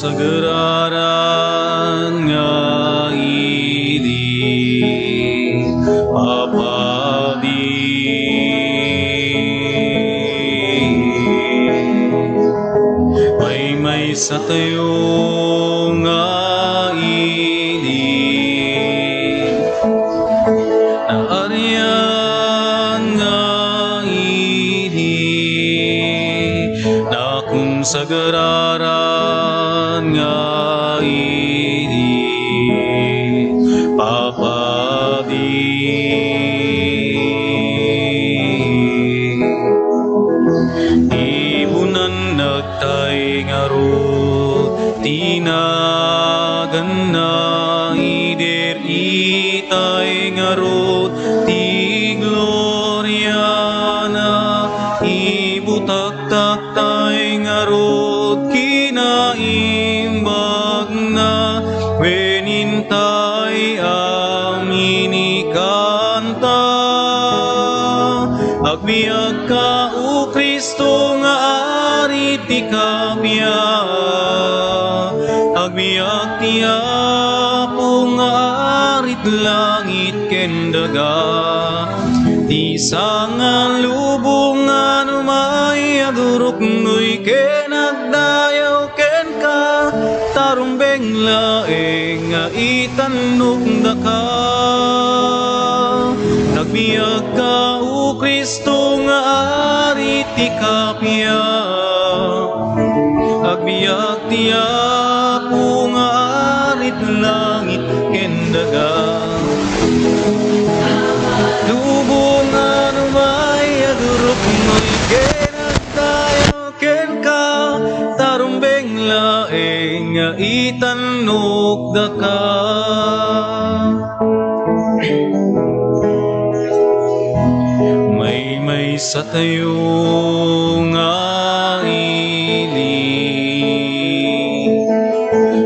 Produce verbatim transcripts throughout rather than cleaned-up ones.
Sagararan nga ili, papadi. Maymaysa tayo nga ili, naarian nga ili, nakunsagararan nga ili, papadi. Ibunan nagtay ngarud ti naganna, idir itay ngarud ti gloriana, ibutaktak tay ngarud kinaimbagna, wen intay a minikanta. Agbiagka, O Cristo nga Ari ti kappia. Agbiag ti Apo nga Ari ti langit ken daga. Ti sangalubongan umay aguruknoy ken agdayaw kenka, ta rumbeng laeng nga itannok daka. Agbiagka, O Cristo nga Ari ti kappia. Agbiag ti Apo nga Ari ti langit ken daga. Lubongan umay aguruknoy ken agdayaw kenka, ta rumbeng laeng nga itannok daka. Maymaysa tayo nga ili,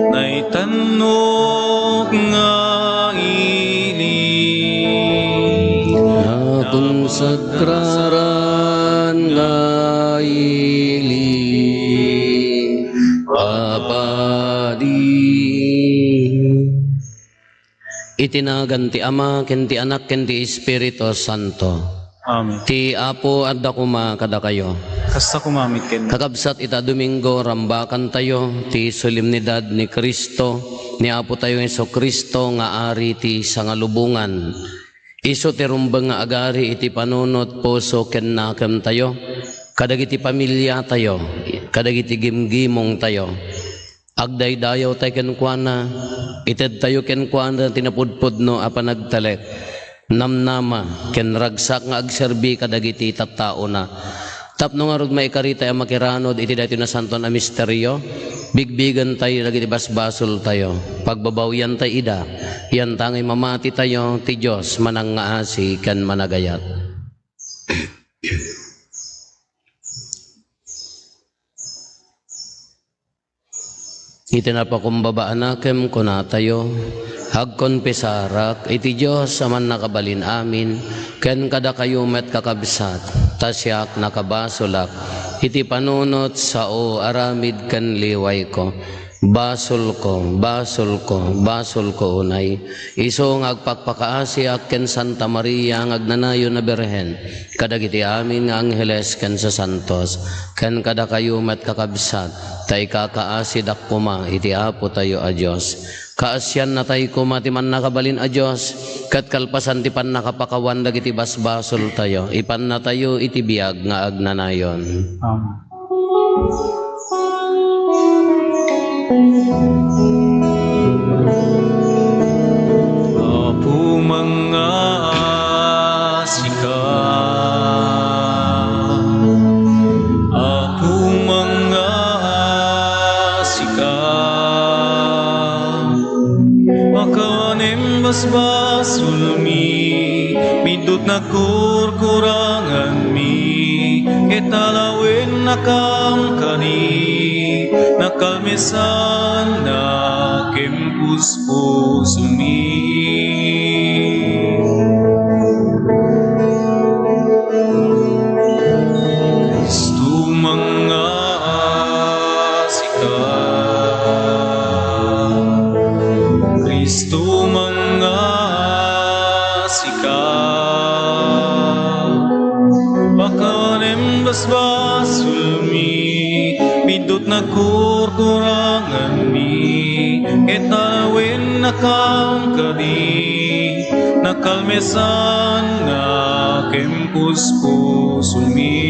naitannok nga ili, nakonsagraran nga ili, papadi. Iti nagan ti Ama, ken ti Anak, ken ti Espiritu Santo. Amen. Ti Apo adda koma kadakayo. Kasta koma met ken. Kakabsat, ita Domingo, rambakantayo ti solemnidad ni Cristo, ni Apotayo Jesu-Cristo nga Ari ti sangalubongan. Isu ti rumbeng nga agari iti panunot, puso, ken nakemtayo, kadagiti pamiliatayo, kadagiti gimgimongtayo. Agdaydayawtayo kenkuana, itedtayo kenkuana ti napudpudno a panagtalek, namnama, ken ragsak nga agserbi kadagiti tattaona. Tapno ngarud maikaritay a makiranud iti daytoy nasantoan a misterio, bigbigentayo dagiti basbasoltayo, pagbabawiantay ida, yantangay mamatitayo ti Dios manangngaasi ken managayat. Iti napakumbaba a nakem, kunatayo, agkonfesarak iti Dios a Mannakabalin-amin, ken kadakayo met, kakabsat, ta siak nakabasolak iti panunot, sao, aramid, ken liwayko. Basolko, basolko, basolko unay. Isu nga agpakpakaasiak ken Santa Maria nga agnanayon a Birhen, kadagiti amin nga angheles ken sasantos, ken kadakayo met, kakabsat, ta ikakaasidak koma iti Apotayo a Dios. Kaasiannatayo koma ti Mannakabalin a Dios, ket kalpasan ti pannakapakawan dagiti basbasoltayo, ipannatayo iti biag nga agnanayon. Amen. Apo, mangngaasika. Apo, mangngaasika. Makawanem basbasolmi, midut nagkurkuranganmi, ket alawennakam kadi, nakalmesanna ken puspusomi. Cristo, mangngaasika. basbasolmi, biddut nagkurkuranganmi, ket awennakam kadi, nakalmesannak ken puspusomi.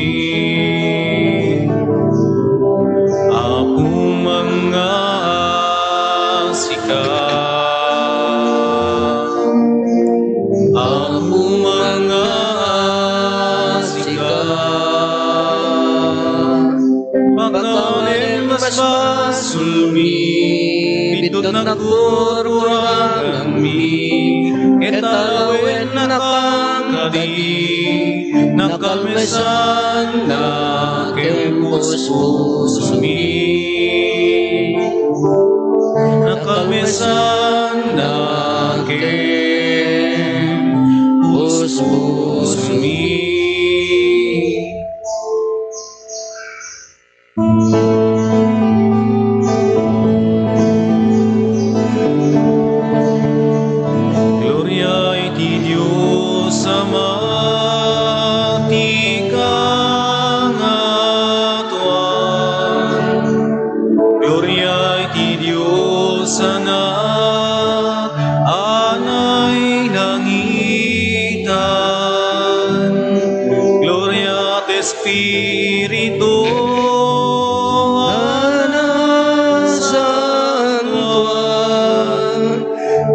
Apo, mangngaasika. Apo, mangngaasika. Pakawanem basbasolmi, biddut nagkurkuranganmi, ket awennakam kadi, nakalmesannak ken puspusomi. Nakalmesannak ken puspusomi. Gloria iti Dios Ama ti kangatoan. Gloria iti Dios Anak a nailangitan. Gloria ti Espiritu a nasantuan.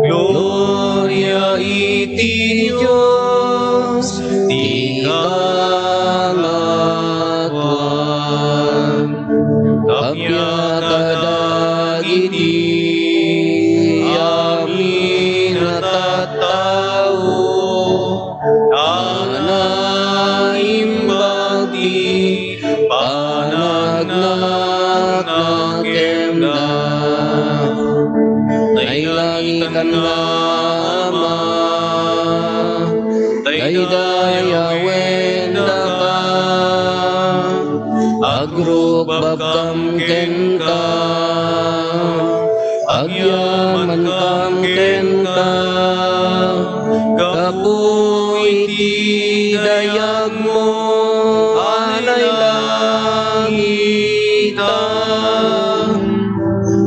Gloria iti Dios ti kangatoan. Tapia kadagiti amin a tattao, a naimbag ti panagnanakem da. Nailangitan nga Ama, daydayawen daka, agrukbabkam kenka, agyamankam kenka, gapu iti dayagmo a nailangitan.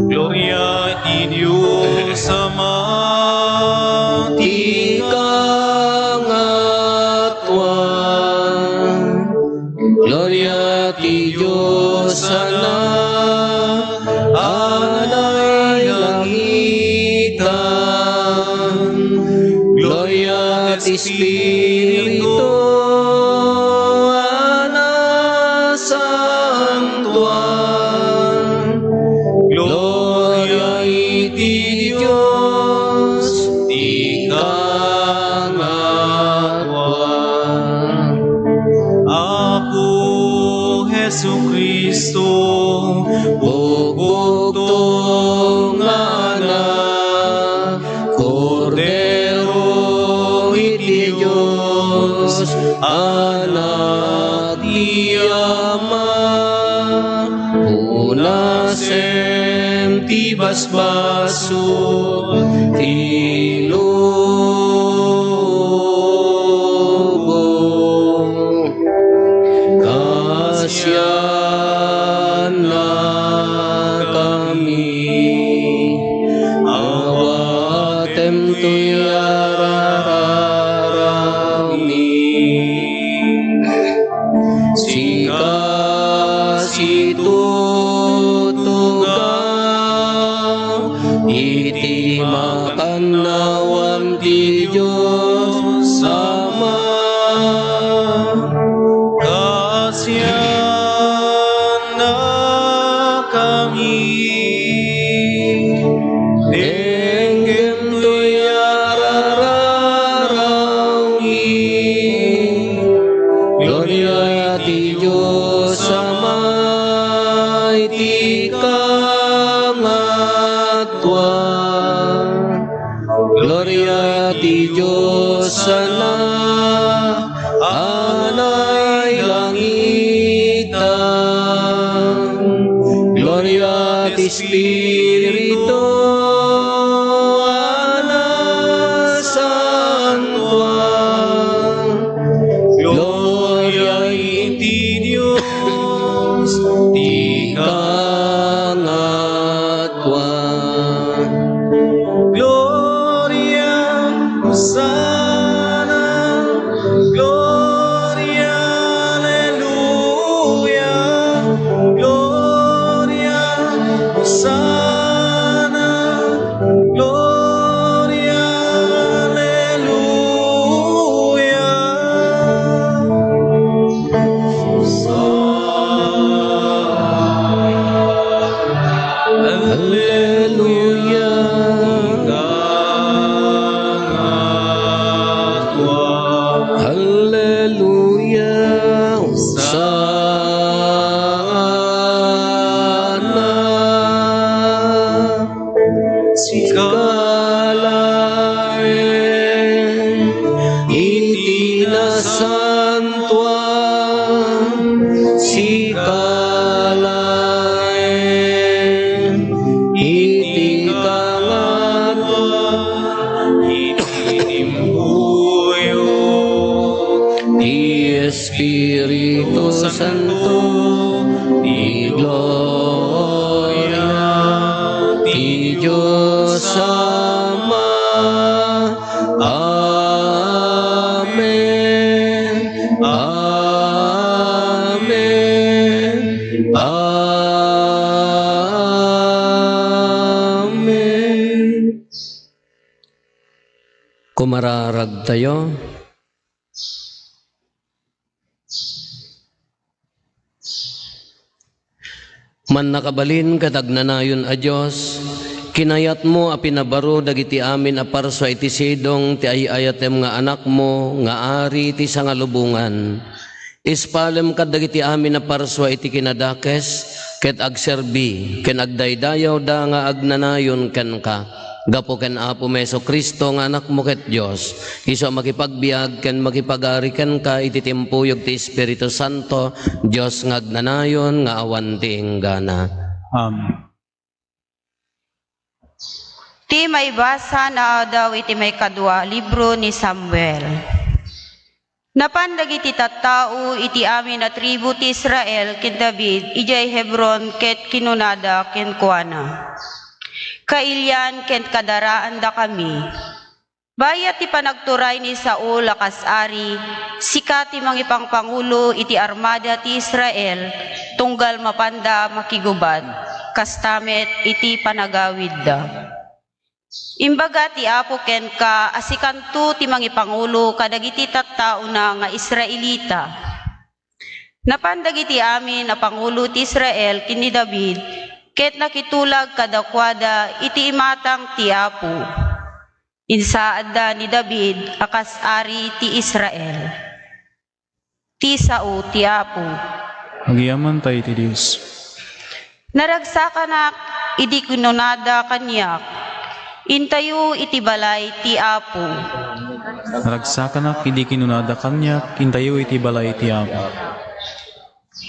Gloria iti Dios Ama ti kangatoan. Gloria ti Dios Anak a nailangitan. Gloria ti Espiritu a nasantuan. Gloria iti Dios ti kangatoan. Apo Jesucristo, bukbukto nga Anak, Kordero iti Dios, Anak ti Ama, punasem ti basbasol ti lubong. Kasiannakami, awatem toy a rararawmi. Sika situtugaw iti makannawan ti Dios Ama. Kasiannakami, denggem toy a rararawmi. Gloria ti Dios Ama iti kangatoan. Gloria ti Dios Anak a nailangitan. Gloria ti Espiritu a nasantuan. Gloria iti Dios Ti kangatkuan. Gloria, Hosanna, Gloria, Alleluia, Gloria, Hosanna, Gloria, Alleluia. Alleluia. Alleluia. Hosanna. Sika laeng iti nasantoan, sika laeng iti kangatoan, iti timpuyo, ti Espiritu Santo, ti gloria ti Dios Ama. Amen. Amen. Amen. Kumararagtayo. Mannakabalin ket agnanayon a Dios, kinayatmo a pinabaro dagiti amin a parsua iti sidong ti ay-ayatem nga Anakmo nga Ari ti sangalubongan. Ispalem kadagiti amin a parsua iti kinadakes ket agserbi ken agdaydayawda nga agnanayon kenka. Gapu ken Apomi Jesu-Cristo nga Anakmo ket Dios, isu a makipagbiag ken makipagari kenka iti timpuyog ti Espiritu Santo, Dios nga agnanayon nga awan ti inggana. Amen. Ti maibasa nga adaw iti maikadua libro ni Samuel. Napan dagiti tattao iti amin a tribu ti Israel ken David idiay Hebron ket kinunada kenkuana, "Kailian ken kadaraandakami. Bayat ti panagturay ni Saul a kas ari, sika ti mangipangpangulo iti armada ti Israel, tunggal mapanda makigubat, kasta met iti panagawidda." Imbaga ti Apo kenka a sikanto ti mangipangulo kadagiti tattaona nga Israelita. Napan dagiti amin a pangulo ti Israel ken ni David, ket nakitulag kadakuada iti imatang ti Apo. Insaadda ni David a kas ari ti Israel. Ti sao ti Apo. Agyamankay iti Dios. Naragsakanak idi kinunada kaniak, "Intayo iti balay ti Apo." Naragsakanak idi kinunada kaniak, "Intayo iti balay ti Apo."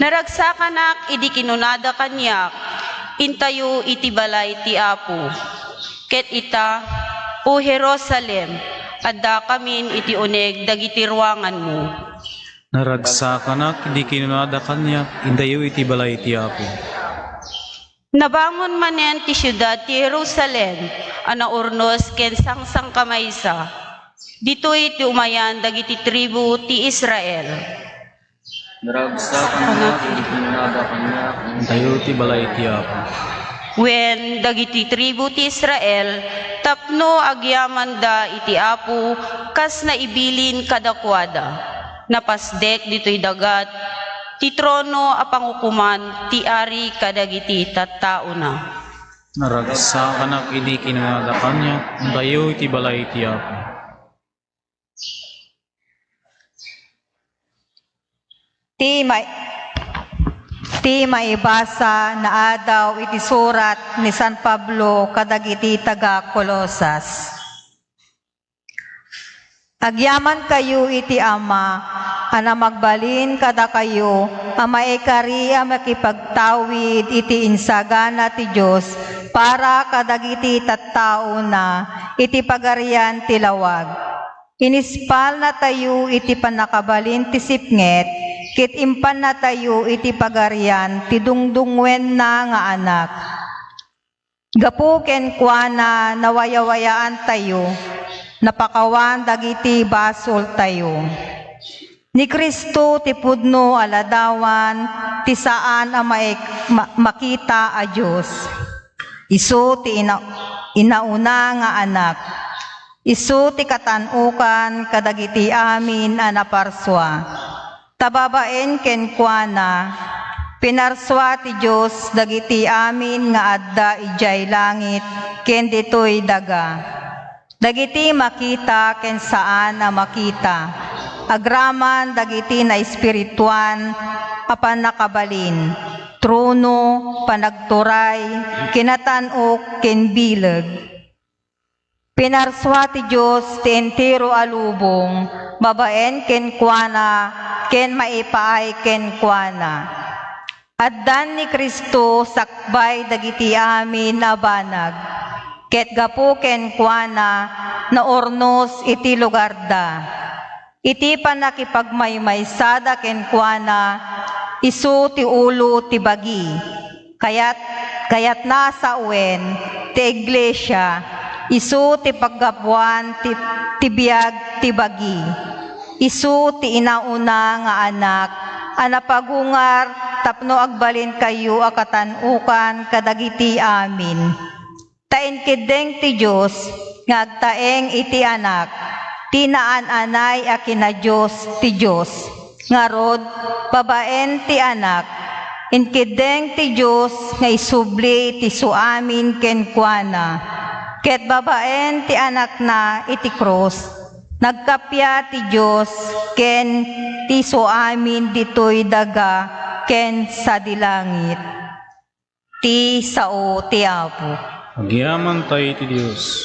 Naragsakanak idi kinunada kaniak, "Intayo iti balay ti Apo." Ket ita, O Jerusalem, addakamin iti uneg dagiti ruanganmo. Naragsakanak idi kinunada kaniak, "Intayo iti balay ti Apo." Nabangon manen ti siudad ti Jerusalem a naurnos ken sangsangkamaysa. Ditoy ti umayan dagiti tribu ti Israel. Naragsakanak idi kinunada kaniak, "Intayo ti balay ti Apo." Wen, dagiti tribu ti Israel, tapno agyamanda iti Apo, kas naibilin kadakuada, napasdek ditoy dagat ti trono a pangukoman ti ari kadagiti tattaona. Naragsakanak idi kinunada kaniak, "Intayo iti balay ti Apo." Ti mai-, ti maibasa nga adaw iti surat ni San Pablo kadagiti taga-Colosas. Agyamankayo iti Ama a namagbalin kadakayo a maikari a makipagtawid iti insagana ti Dios para kadagiti tattaona iti Pagarian ti lawag. Inispalnatayo iti pannakabalin ti sipnget ket impannatayo iti pagarian ti dungdungngoenna nga Anak. Gapu kenkuana, nawayawayaantayo, napakawan dagiti basoltayo. Ni Cristo ti pudno a ladawan ti saan a maik-, ma-, makita a Dios. Isu ti ina-, inauna nga Anak. Isu ti katan-okan kadagiti amin a naparsua. Ta babaen kenkuana, pinarsua ti Dios dagiti amin nga adda idiay langit ken ditoy daga. Dagiti makita ken saan a makita, agraman dagiti naespirituan a pannakabalin, trono, panagturay, kinatan-ok, ken bileg. Pinarsua ti Dios ti entero a lubong babaen kenkuana ken maipaay kenkuana. Addan ni Cristo sakbay dagiti amin a banag, ket gapu kenkuana, naurnos iti lugarda. Iti pannakipagmaymaysada kenkuana, isu ti ulo ti bagi. Kayat-, kayatna a sawen ti iglesia, isu ti paggapuan ti, ti biag ti bagi. Isu ti inauna nga Anak a napagungar tapno agbalinkayo a katan-okan kadagiti amin. Ta inkeddeng ti Dios nga agtaeng iti Anak ti naan-anay a kina-Dios ti Dios. Ngarud, babaen ti Anak, inkeddeng ti Dios nga isubli ti suamin kenkuana. Ket babaen ti Anakna iti krus, nagkappia ti Dios ken ti suamin ditoy daga ken sadi langit. Ti sao ti Apo. Agyamankay ti Dios.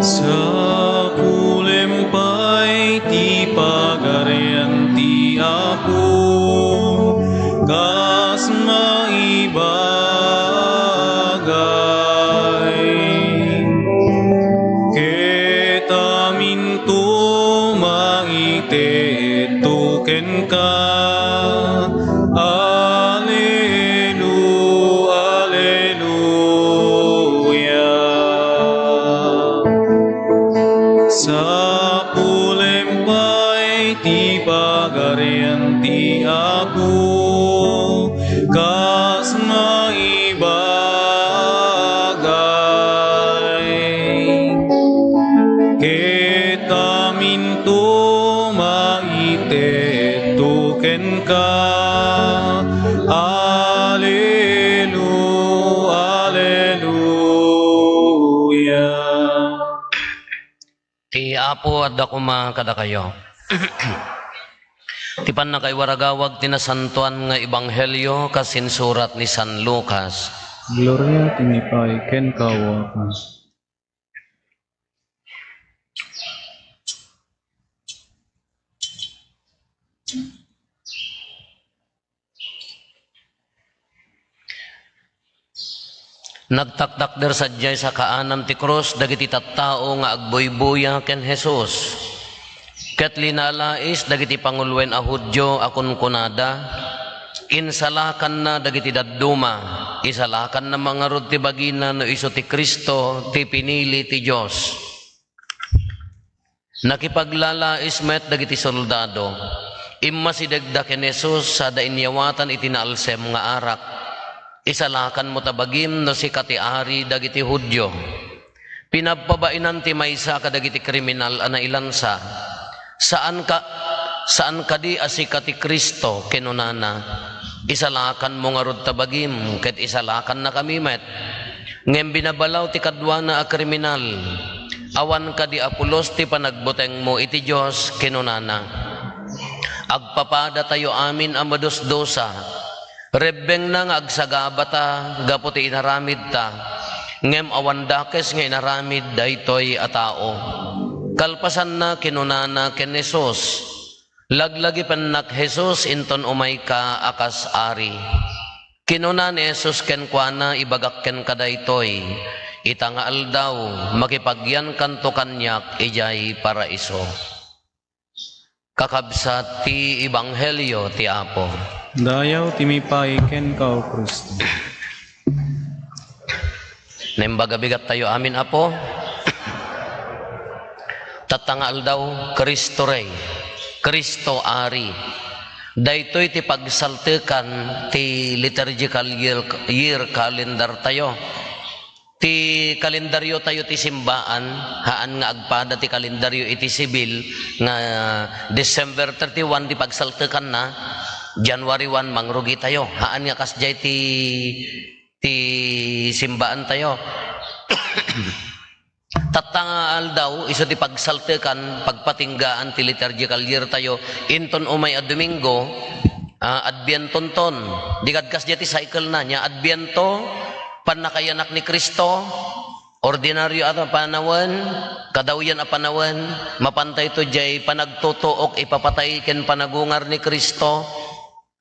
Sapulem pay ti Pagarian ti Apo, kas maibagay. Ket aminto maitetto kenka. Alelu-, Aleluya. Sapulem pay ti Pagarian ti Apo, kas maibagay. Ket aminto maitetto kenka. Alelu-, Aleluya. Ti Apo adda koma kadakayo. Ti pannakaiwaragawag ti nasantoan nga ebanghelio kas insurat ni San Lucas. Gloria ti maipaay kenka, O Apo. Nagtaktakder sadiay sa kaanan ti krus dagiti tattao nga agbuybuya ken Jesus. Ket linalais dagiti panguloen a Judio a kunkunada, "Insalakanna dagiti dadduma, isalakanna man ngarud ti bagina no isu ti Cristo, ti pinili ti Dios." Nakipaglalais met dagiti soldado. Immasidegda ken Jesus sada inyawatan iti naalsem nga arak. "Isalakanmo ta bagim no sika ti ari dagiti Judio." Pinabpabainan ti maysa kadagiti kriminal a nailansa. "Saan ka, saan kadi a sika ti Cristo?" kinunana. "Isalakanmo ngarud ta bagim, ket isalakannakami met." Ngem binabalaw ti kaduana a kriminal. "Awan kadi a pulos ti panagbutengmo iti Dios?" kinunana. "Agpapadatayo amin a madusdusa. Rebbengna nga agsagabata gapu ti inaramidta, ngem awan dakes nga inaramid daytoy a tao." Kalpasanna, kinunana ken Jesus, "Laglagipennak, Jesus, inton umayka a kas ari." Kinuna ni Jesus kenkuana, "Ibagak kenka daytoy, Ita nga aldaw, makipagyankanto kaniak idiay paraiso. Kakabsat ti ebanghelio ti Apo. Dayaw ti maipaay kenka, O Cristo. Naimbag a bigattayo amin, Apo. Tatta nga aldaw, Cristo Rey, Cristo Ari. Daytoy ti pagsaltekan ti liturgical year, year calendar tayo. Ti kalendaryo tayo ti simbaan, haan nga agpada ti kalendaryo iti sibil nga December thirty-one ti pagsaltekanna, January one mangrugi tayo. Haan nga kasdiay ti, ti simbaan tayo. Tatta nga aldaw, isu ti pagsaltekan, pagpatinggaan ti liturgical year tayo, inton umay a Domingo, ah, Advientonton. Di kad kasdiay ti cycle na, nia Adviento, pannakayanak ni Cristo, ordinaryo a panawen, kadawyan a panawen, mapan tayo to jay panagtutuok ipapatay ken panagungar ni Cristo.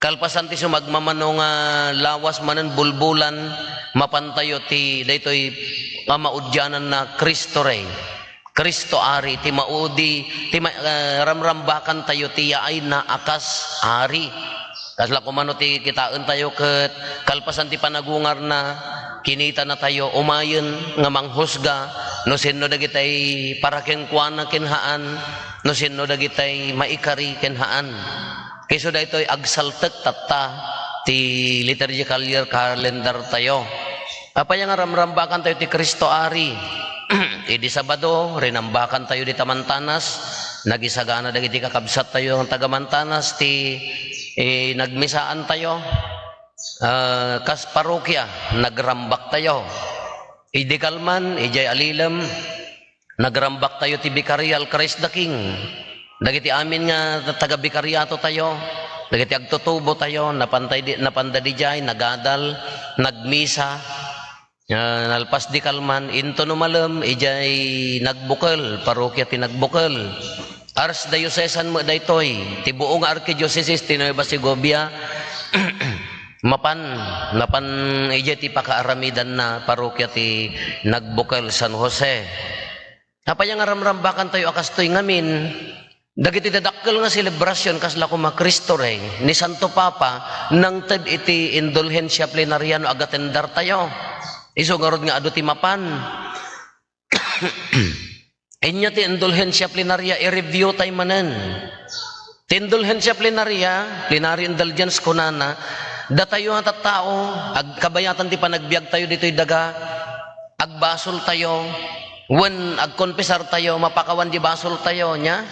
Kalpasan ti sumagmamano nga lawas manen bulbulan, mapan tayo ti daytoy a maudiananna Cristo Rey, Cristo Ari, ti maudi, ti ma-, eh, ramrambakan tayo ti yaayna a kas Ari. Kasla kumano ti kitaen tayo ket kalpasan ti panagungarna, kinitana tayo umayen nga manghusga no sinno dagitay para kenkuana ken haan, no sinno dagitay maikari ken haan. Isu daytoy agsaltek tatta ti liturgical year calendar tayo. Apay nga ramrambakan tayo ti Cristo Ari? Idi Sabado, rinambakan tayo dita mantanas, nagisagana dagiti kakabsat tayo nga taga mantanas ti, eh, nagmisaan tayo. Ah, kas parokia, nagrambak tayo. Idi kalman, idiay Alilem, nagrambak tayo ti Vicarial Christ the King. Dagiti amin nga taga-Vicariato tayo, dagiti agtutubo tayo, napantay di, napanda didiay, nagadal, nagmisa. Ah, nalpas di kalman, into no malem, idiay Nagbukel, parokia ti Nagbukel. Archdiocesan met daytoy, ti buo nga arkidiocese ti Nueva Segovia. Mapan, napan idiay ti pakaaramidanna, parokia ti Nagbukel, San Jose. Apay nga ramrambakan tayo a kastoy ngamin, dagiti dadakkel nga selebrasyon kasla koma Cristo Rey ni Santo Papa, nangted iti indulhensia plenaria no agatendar tayo. Isu ngarud nga adu ti mapan. Inya ti indulhensia plenaria, i-review tayo manen. Ti indulhensia plenaria, plenary indulgence kunana, datayo nga tattao, agkabayatan ti panagbiag tayo ditoy daga, agbasol tayo, wen agkonfesar tayo, mapakawan di basol tayo, nia?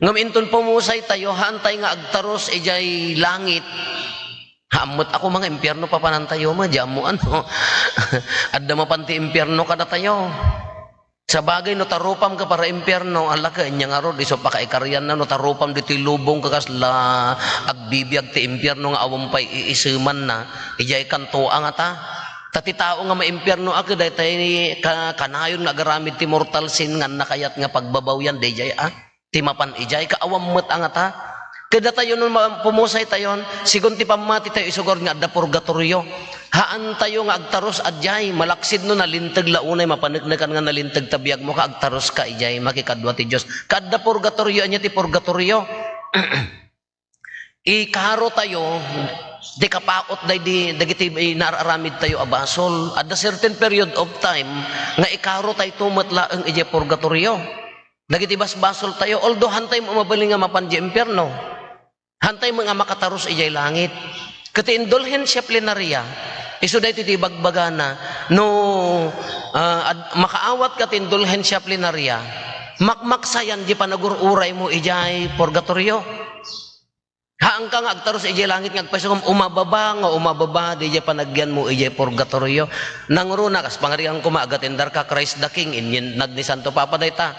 Ngem inton pumusay tayo, haan tayo nga agtarus idiay langit. Haan met a koma nga impierno papanan tayo, ma, di ammo ano. Adda mapan ti impierno kadatayo. Sabagay, no tarupam ka para impierno, ala ka, inya ngarud, isu pakaikarianna, no tarupam ditoy lubong ka kasla agbibiag ti impierno nga awan pay iisemanna, idiay kanto a ngata. Ta ti tao nga maimpierno a ket daytay ka-, kanayon nga agaramid ti mortal sin nga annakayat nga pagbabawyan daydiay a ti mapan idiay, kaawan met a ngata. Ket datayo no ma-, pumusay tayon, sigun ti pammati tayo, isugar nga adda purgatorio. Haan tayo nga agtarus a diay, malaksid no nalinteg la unay, mapaneknekan nga nalinteg ta biagmo ka, agtarus ka idiay, makikadua ti Dios. Kaadda purgatorio, ania ti purgatorio? Ikaro tayo ti kapaut daydi dagiti inaar-aramid tayo a basol. Adda certain period of time nga ikaro tayo met laeng idiay purgatorio. Dagiti basbasol tayo, although hantay mabalin nga mapan di impierno. Hantay nga makatarus idiay langit. Ket ti indulhensia plenaria, isu daytoy ti ibagbagana, no, ah, ad-, makaawat ka ti indulhensia plenaria, makmaksayan di panagur-uraymo idiay purgatorio. Haanka nga agtarus idiay langit nga agpayso ngem umababa nga umababa diay panagyanmo idiay purgatorio. Nangruna, kas pangarigan koma, agatendar ka, Christ the King, inyen nagni Santo Papa dayta.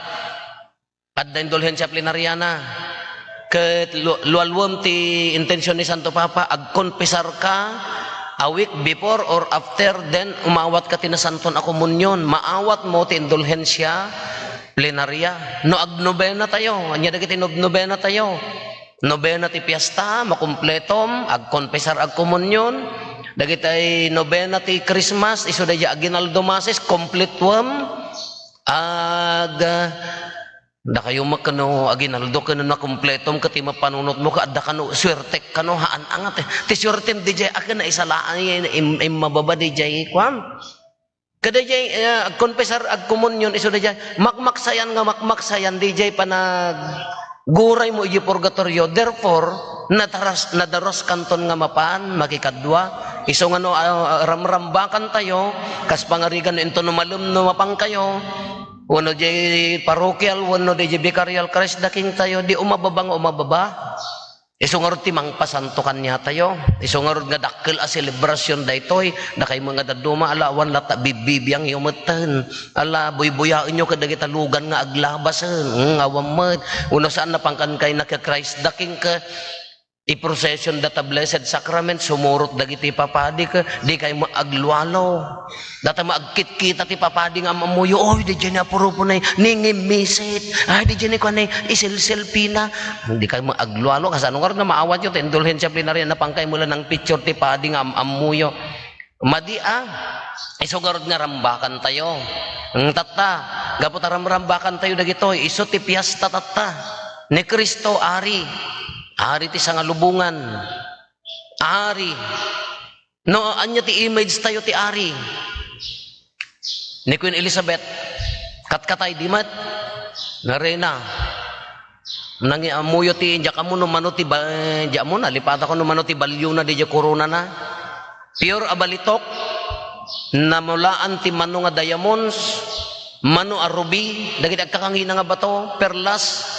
Adda indulhensia plenariana. Ket lu-, lualuem ti intension ni Santo Papa, agkonfesar ka a week before or after, then umawat ka ti Nasanton a Komunion. Maawat mo ti indulhensia plenaria. No agnobena tayo, ania dagiti nobnobena tayo? Nobena ti fiesta, makumpletom, agkonfesar, agkomunion. Dagiti nobena ti Christmas, isu daydiay aginaldo masses, complete one. Ag, dakayo met no aginaldo ken no nakumpletom ket ti mapanunotmo ket adda kano suertek kano haan angat. Ti suertem daydiay a ken naisalakan im-, immababa daydiay kuan. Kadaydiay, eh, agkonfesar, agkomunyon, isu daydiay, makmaksayan nga makmaksayan, daydiay panaguraymo idiay purgatorio. Therefore, nataras-, nadaruskanton nga mapan, makikadua. Isu nga no, ah, ramrambakantayo, kas pangarigan no inton umalem no mapankayo, wenno diay parokial, wenno diay vicarial Christ the King tayo, di umababa nga umababa. Isu ngarud ti mangpasanto kaniatayo. Isu ngarud nga dakkel a selebrasyon daytoy. Dakaymo nga dadduma, ala, awan latta bibbibiangyo metten. Ala, buybuyaenyo kadagita lugan nga aglabasen. Hmm, awan met. Wenno saan napankankay na ka Christ the King ka i-procession data Blessed Sacrament, sumurot dagiti papadi ka, di kaymo aglualo. Data maagkitkita ti papadi nga am-ammoyo, "Oy, daydiay ni apuruponay, ningimmisit. Ay, daydiay ni kuanay, isilsilpina." Di kaymo aglualo, kasano ngarud nga maawatyo ti indulhensia plenarya, napankaymo la nang picture ti padi nga am-ammoyo. Madi a, isu ngarud nga rambakantayo. Ngem tatta, gapu ta ramrambakantayo dagitoy, isu ti piesta tatta. Ni Cristo, Ari. Ari ti sangalubongan. Ari. No, ania ti image tayo ti Ari? Ni Queen Elizabeth, katkatay di met. Narena. Nangi-, ammoyo ti, diak ammo no mano ti ba-, diak ammo, nalipatak no mano ti baliona diay koronana. Pure a balitok, namulaan ti mano nga diamonds, mano a ruby, dagiti agkakangina nga bato, perlas.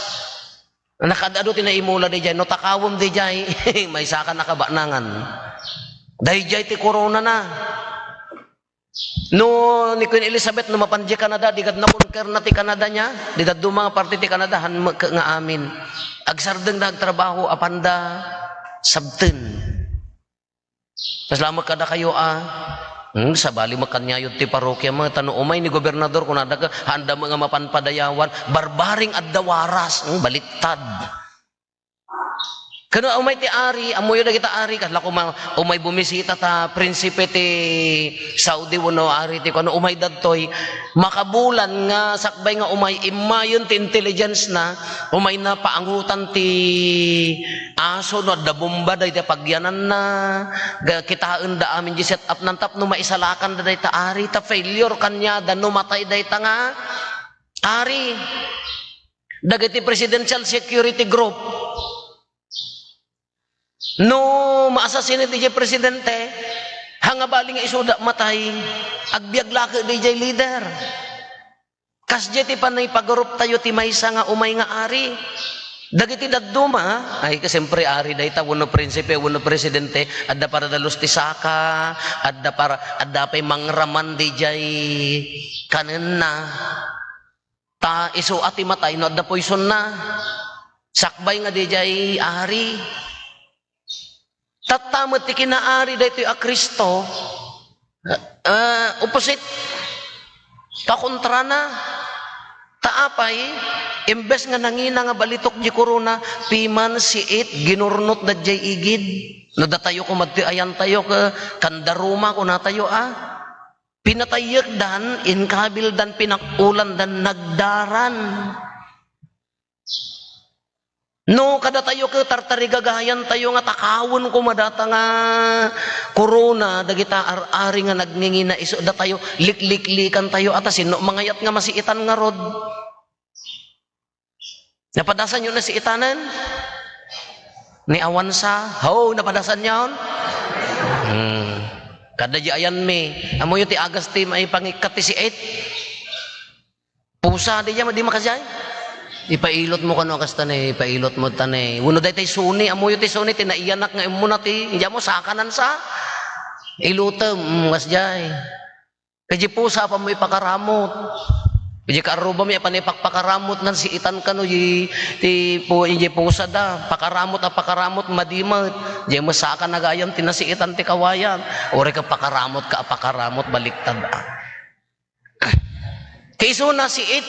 Nakaad-adu ti naimula daydiay, no takawem daydiay, maysakan a kabanangan. Daydiay ti koronana. No, ni Queen Elizabeth, no mapan diay Canada, di gad nakonkerna ti Canada niya, di dadduma nga parte ti Canada, han met nga amin. Agsardengda agtrabaho, apanda sabten. Kasla met kadakayo a, hmm, sabali met kaniayo ti parokia met, ta no umay ni gobernador, kunada ka, haanda met nga mapan padayawan, barbaring adda waras, hmm, baliktad. Ken no umay ti ari, ammoyo dagita ari, kasla koma umay bumisita ta prinsipe ti Saudi wenno ari ti kuno, umay dadtoy, makabulan nga sakbay nga umay, immayon ti intelligence na, umay na paangutan ti aso no adda bomba dayta pagyananna, ga-, kitaenda amin di set up nan tapno maisalakanda dayta ari, ta failure kaniada no matay dayta nga ari. Dagiti presidential security group, no ma-assassinate idiay presidente, hanga bali nga isuda matay, agbiag la ket idiay leader. Kasdiay ti panangipagarup tayo ti maysa nga umay nga ari. Dagiti dadduma, ay, siyempre, ari dayta, wenno prinsipe, wenno presidente, adda para dalus ti saka, adda para, adda pay mangraman didiay kanenna. Ta isu a ti matay no adda poisonna. Sakbay nga didiay ari. Tatta met ti kinaari daytoy a Cristo, eh, opposite. Pakontrana. Ta apay, imbes nga nangina nga balitok di korona, piman siit, ginurnot da diay igid. No datayo koma ti ayantayo, ka-, kanda Roma, kunatayo, a. Pinatayyekdan, inkabildan, pinak-ulandan, nagdaran. No, kadatayo ket tartarigagayantayo nga takawen koma data nga korona, dagita ar-ari nga nagngingina isu datayo, likliklikantayo, ata sino mangayat nga masiitan ngarud? Napadasanyo na siitanen? Ni awan sa? Ho, napadasanyon? Hmm. Kada di ayan mi. Amoyo ti agas ti maipangikkat ti siit. Pusa, di, di makasdiay? Ipailot mo kano kasta ne, ipailot mo ta ne. Wenno daytay Sony, amoyo ti Sony, ti naiyanak nga immuna ti, di mo sakanan sa? Ilutem, mm, kasdiay. Kadi pusa, apan mo ipakaramot. Kadi kaarrubami, apan ipakpakaramot nan siitan kano, di, ti, pu-, di pusa da. Pakaramot a pakaramot, madimet. Di mo saka nagayam, ti nasiitan ti kawayan. Uri ka pakaramot ka, a pakaramot, baliktad, a. Ti isuna, siit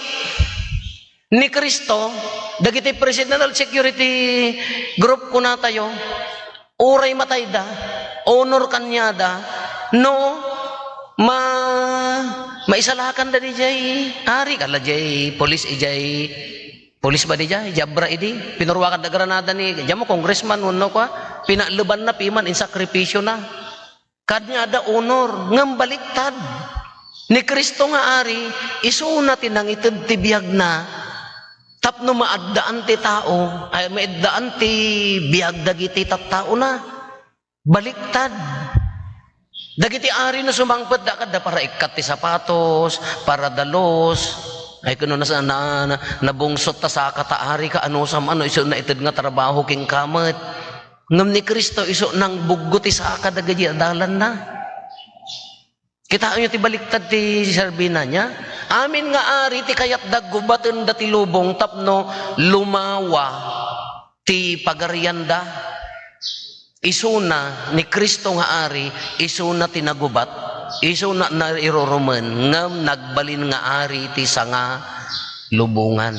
ni Cristo, dagiti presidential security group kunatayo, uray matayda, Honor kaniada, no, ma-, maisalakanda diay ari, kala diay pulis, idiay pulis ba diay, diay Abra idi, pinuruakan da granada ni, diay mo, congressman, wenno kua, pinalebanna piman, insakripisio na. Kaniada honor, ngem baliktad. Ni Cristo nga Ari, isuna ti nangited ti biagna, tapno maaddaan ti tao, ay, maaddaan ti biag dagiti tattaona. Baliktad. Dagiti ari no sumangpet, da kadda para ikkat ti sapatos, para dalos. Ay, kuno na, na, na, nabungsot ta saka ta ari ka, anusam, ano, isu naited nga trabaho kenka met. Ngem ni Cristo, isu nangbuggo ti saka dagiti adalanna. Kitaenyo ti baliktad ti serbina niya. Amin nga ari ti kayatda, gubatenda ti lubong tapno lumawa ti pagarianda. Isuna ni Cristo nga Ari, isuna ti nagubat, isuna nairurumen, ngem nagbalin nga ari ti sanga lubongan.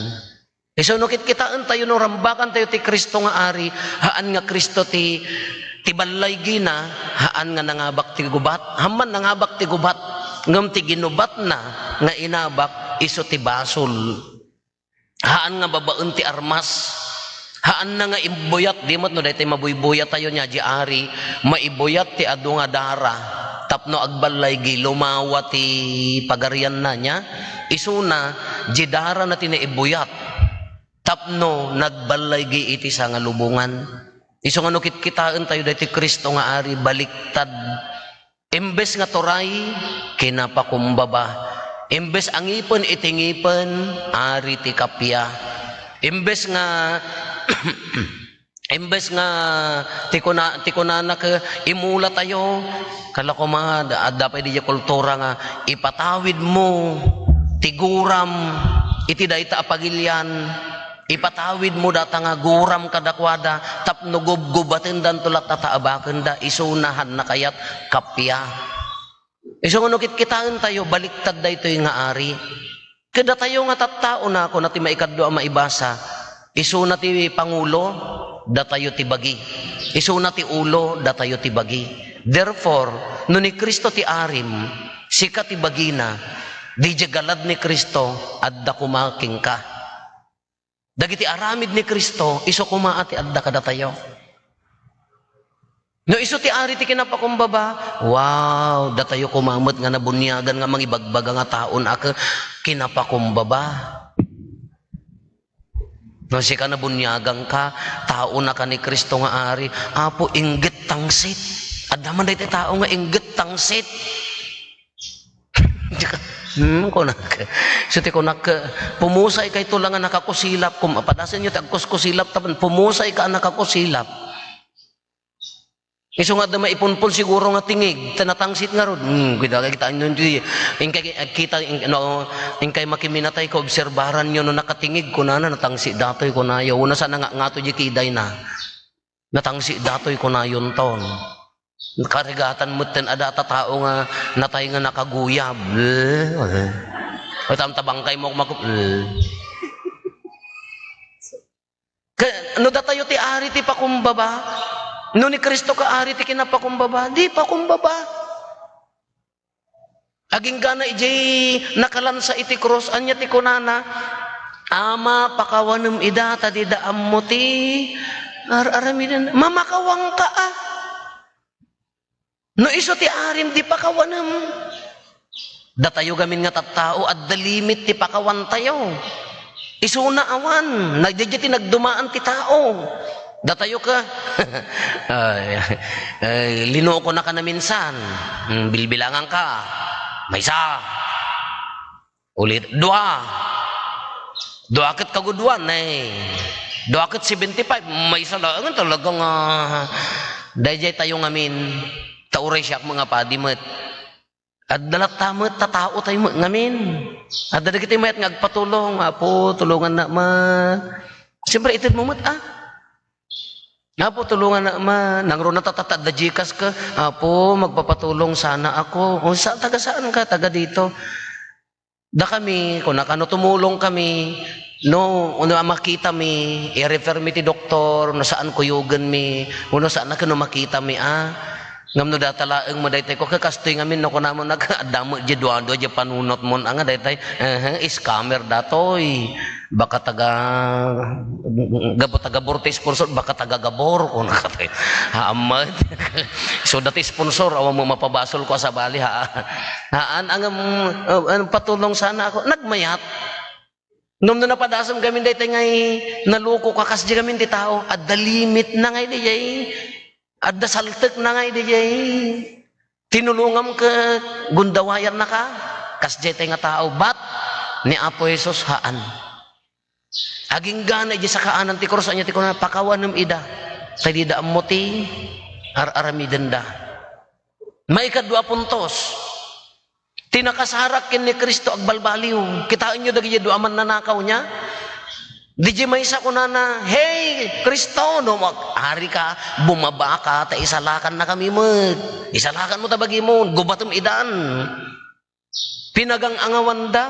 Isu no kitkitaentayo, no rambakantayo ti Cristo nga Ari, haan nga Cristo ti, ti ballaygina, haan nga nangabak ti gubat, amman nangabak ti gubat, ngem ti ginubatna nga inabak, isu ti basol. Haan nga babaen ti armas. Haanna nga imbuyat, di met no daytoy mabuybuyatayo nia, di ari, maibuyat ti adu nga dara, tapno agballaygi, lumawa ti pagarianna nia. Isuna, di darana ti naibuyat, tapno nagballaygi iti sanga lubongan. Isu nga no kitkitaentayo daytoy Cristo nga Ari, baliktad. Imbes nga turay, kinapakumbaba. Imbes a ngipen iti ngipen, ari ti kappia. Imbes nga, imbes nga ti kuna-, ti kunana ket imulatayo, kala koma, da-, adda pay diay kultura nga ipatawidmo ti guram iti dayta a pagilian. Ipatawidmo data nga guram kadakuada tapno gubgubatendanto latta ta abakenda, isuna haan a kayat kappia. Isu nga no kitkitaentayo, baliktad daytoy nga ari. Ket datayo nga tattaona, kuna ti maikadua a maibasa, isuna ti pangulo, datayo ti bagi. Isuna ti ulo, datayo ti bagi. Therefore, no ni Cristo ti arim, sika ti bagina, diay galad ni Cristo, adda koma kenka. Dagiti aramid ni Cristo, isu koma a ti adda kadatayo. No isu ti ari ti kinapakumbaba, wow, datayo koma met nga nabuniagan nga mangibagbaga nga taon a ke-, kinapakumbaba. No sika nabuniaganka, taonaka ni Cristo nga Ari, Apo, inggit tangsit. Adda man daytoy tao nga inggit tangsit. Hmm, kunak. So, ti kunak, pumusaykayto la nga nakakusilap, kum-, padasenyo ti agkuskusilap, tapno pumusayka a nakakusilap. Isu nga adda maipunpon siguro nga tingig, ta natangsit ngarud. Hmm, kita, kita, no, hindi, inkay, kita, in-, no, inkay makiminatay, kaobserbaranyo no nakatingig, kunana, natangsit datoy, kunayo. Una sana nga, ngato di kidayna. Natangsit datoy, kunayonton. Karigatan metten a data tao nga natay nga nakaguyab. Eh, eh. O, tamta bangkay mo, makup-, eh. Ka-, no datayo ti ari ti pakumbaba, no ni Cristo ka ari ti kinapakumbaba, di pakumbaba. Aginggana idiay nakalansa iti krus, ania ti kunana? Ama, pakawanem ida, ta dida ammo ti ar-aramiden. Mamakawangka a. No isu ti arim, di pakawanem. Datayo gamin nga tattao, adda limit ti pakawantayo. Isuna awan, nagdadya ti nagdumaan ti tao. Datayo ka. Ay, ay, linuko na ka na minsan. Hmm, bilbilangan ka. Maysa. Ulit, dua. Dua ket kaguduan, eh. Dua ket seventy-five, maysa laeng talaga nga daydiay tayo ngamin, ta uray siak nga padi met. Adda latta met, ta tao tayo met ngamin. Adda dagiti mayat nga agpatulong, "Apo, tulonganna met." Siyempre, ited mo met, ah. "Apo, tulonganna met." Nangruna ta, ta, ta, adda Gcash ka, "Apo, magpapatulong sana ako." O, sa, taga saan ka? Taga dito. Dakami, kunaka, no tumulong kami, no, no makitami, i-refer mi ti doktor, no saan kuyogenmi, no saan na ket no makitami, ah. Ngem no data laeng mo daytoy ko, kastoy ngamin no kunamo nag-, adda met di dua-dua di panunotmon, anga daytoy, ehe, scammer datoy. Baka taga, gapu taga Borte sponsor, baka taga Gabor, kuna katoy. Haan met. So, dati sponsor, awan mo mapabasol ko a sabali, ha? Haan, ang, um, uh, ang patulong sana ako, nagmayat. Ngem no napadasem gamin daytoy ngay, naluko ka, kasdi gamin ti tao, adda limit na ngay dijay. Adda saltek na ngay dijay. Tinulongam ket gundawayannaka, kasdi tay nga tao. But, ni Apo Jesus, haan. Aginggana iti sakaanan ti krus, ania ti kuna, pakawanem ida. Kay dida ammo ti ar-aramidenda. Maikadua a puntos, ti nakasarak ken ni Cristo agbalbaliw. Kitaenyo dagiti dua a mannanakaw nia? Didiay maysa kunana, "Hey, Cristo, no mag-, ari ka, bumaba ka, ta isalakannakami met. Isalakanmo ta bagimon, gubatem idan." Pinagang-angawanda.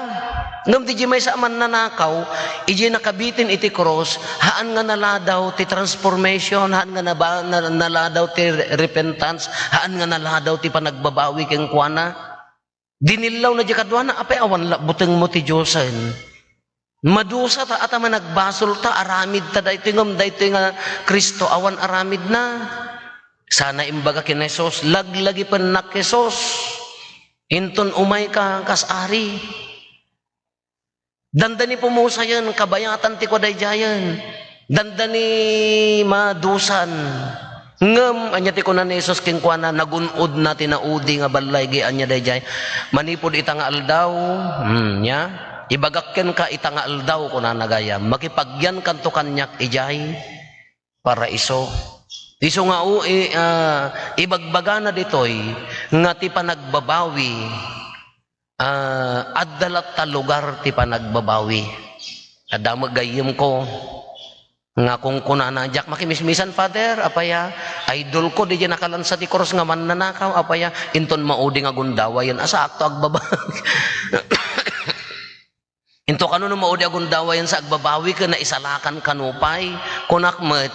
Ngem didiay maysa a mannanakaw, idiay nakabitin iti krus, haan nga naladaw ti transformation, haan nga naba-, na-, naladaw ti re-, repentance, haan nga naladaw ti panagbabawi kenkuana. Dinillawna diay kaduana, apay awan la butengmo ti Diosen. Madusa ta, ata managbasolta, aramidta daytoy, ngem daytoy nga Cristo, awan aramidna. Sana imbaga ken Jesus, "Laglagipennak, Jesus. Inton umayka kas ari." Dandani pumusayen, kabayatan ti kua daydiayen. Dandani madusan. Ngem, ania ti kuna ni Jesus kenkuana, nagun-odna ti naudi nga ballay, ania daydiay. Manipud ita nga aldaw, hmm, nia? Ibagak kenka ita nga aldaw, kunana gayam. Makipagyankanto kaniak idiay paraiso. Isu nga, o, i-, ah, ibagbagana ditoy nga ti panagbabawi, ah, adda latta lugar ti panagbabawi. Adda met gayyemko nga kunkunana, "Diak makimismisan, Father, apaya? Idolko, diay nakalansa ti krus nga mannanakaw, apaya? Inton maudi nga gundawayen, asaakto agbabawi." Into kano no maudi a gundawayen sa agbabawi ken naisalakan kano pay? Kunak met,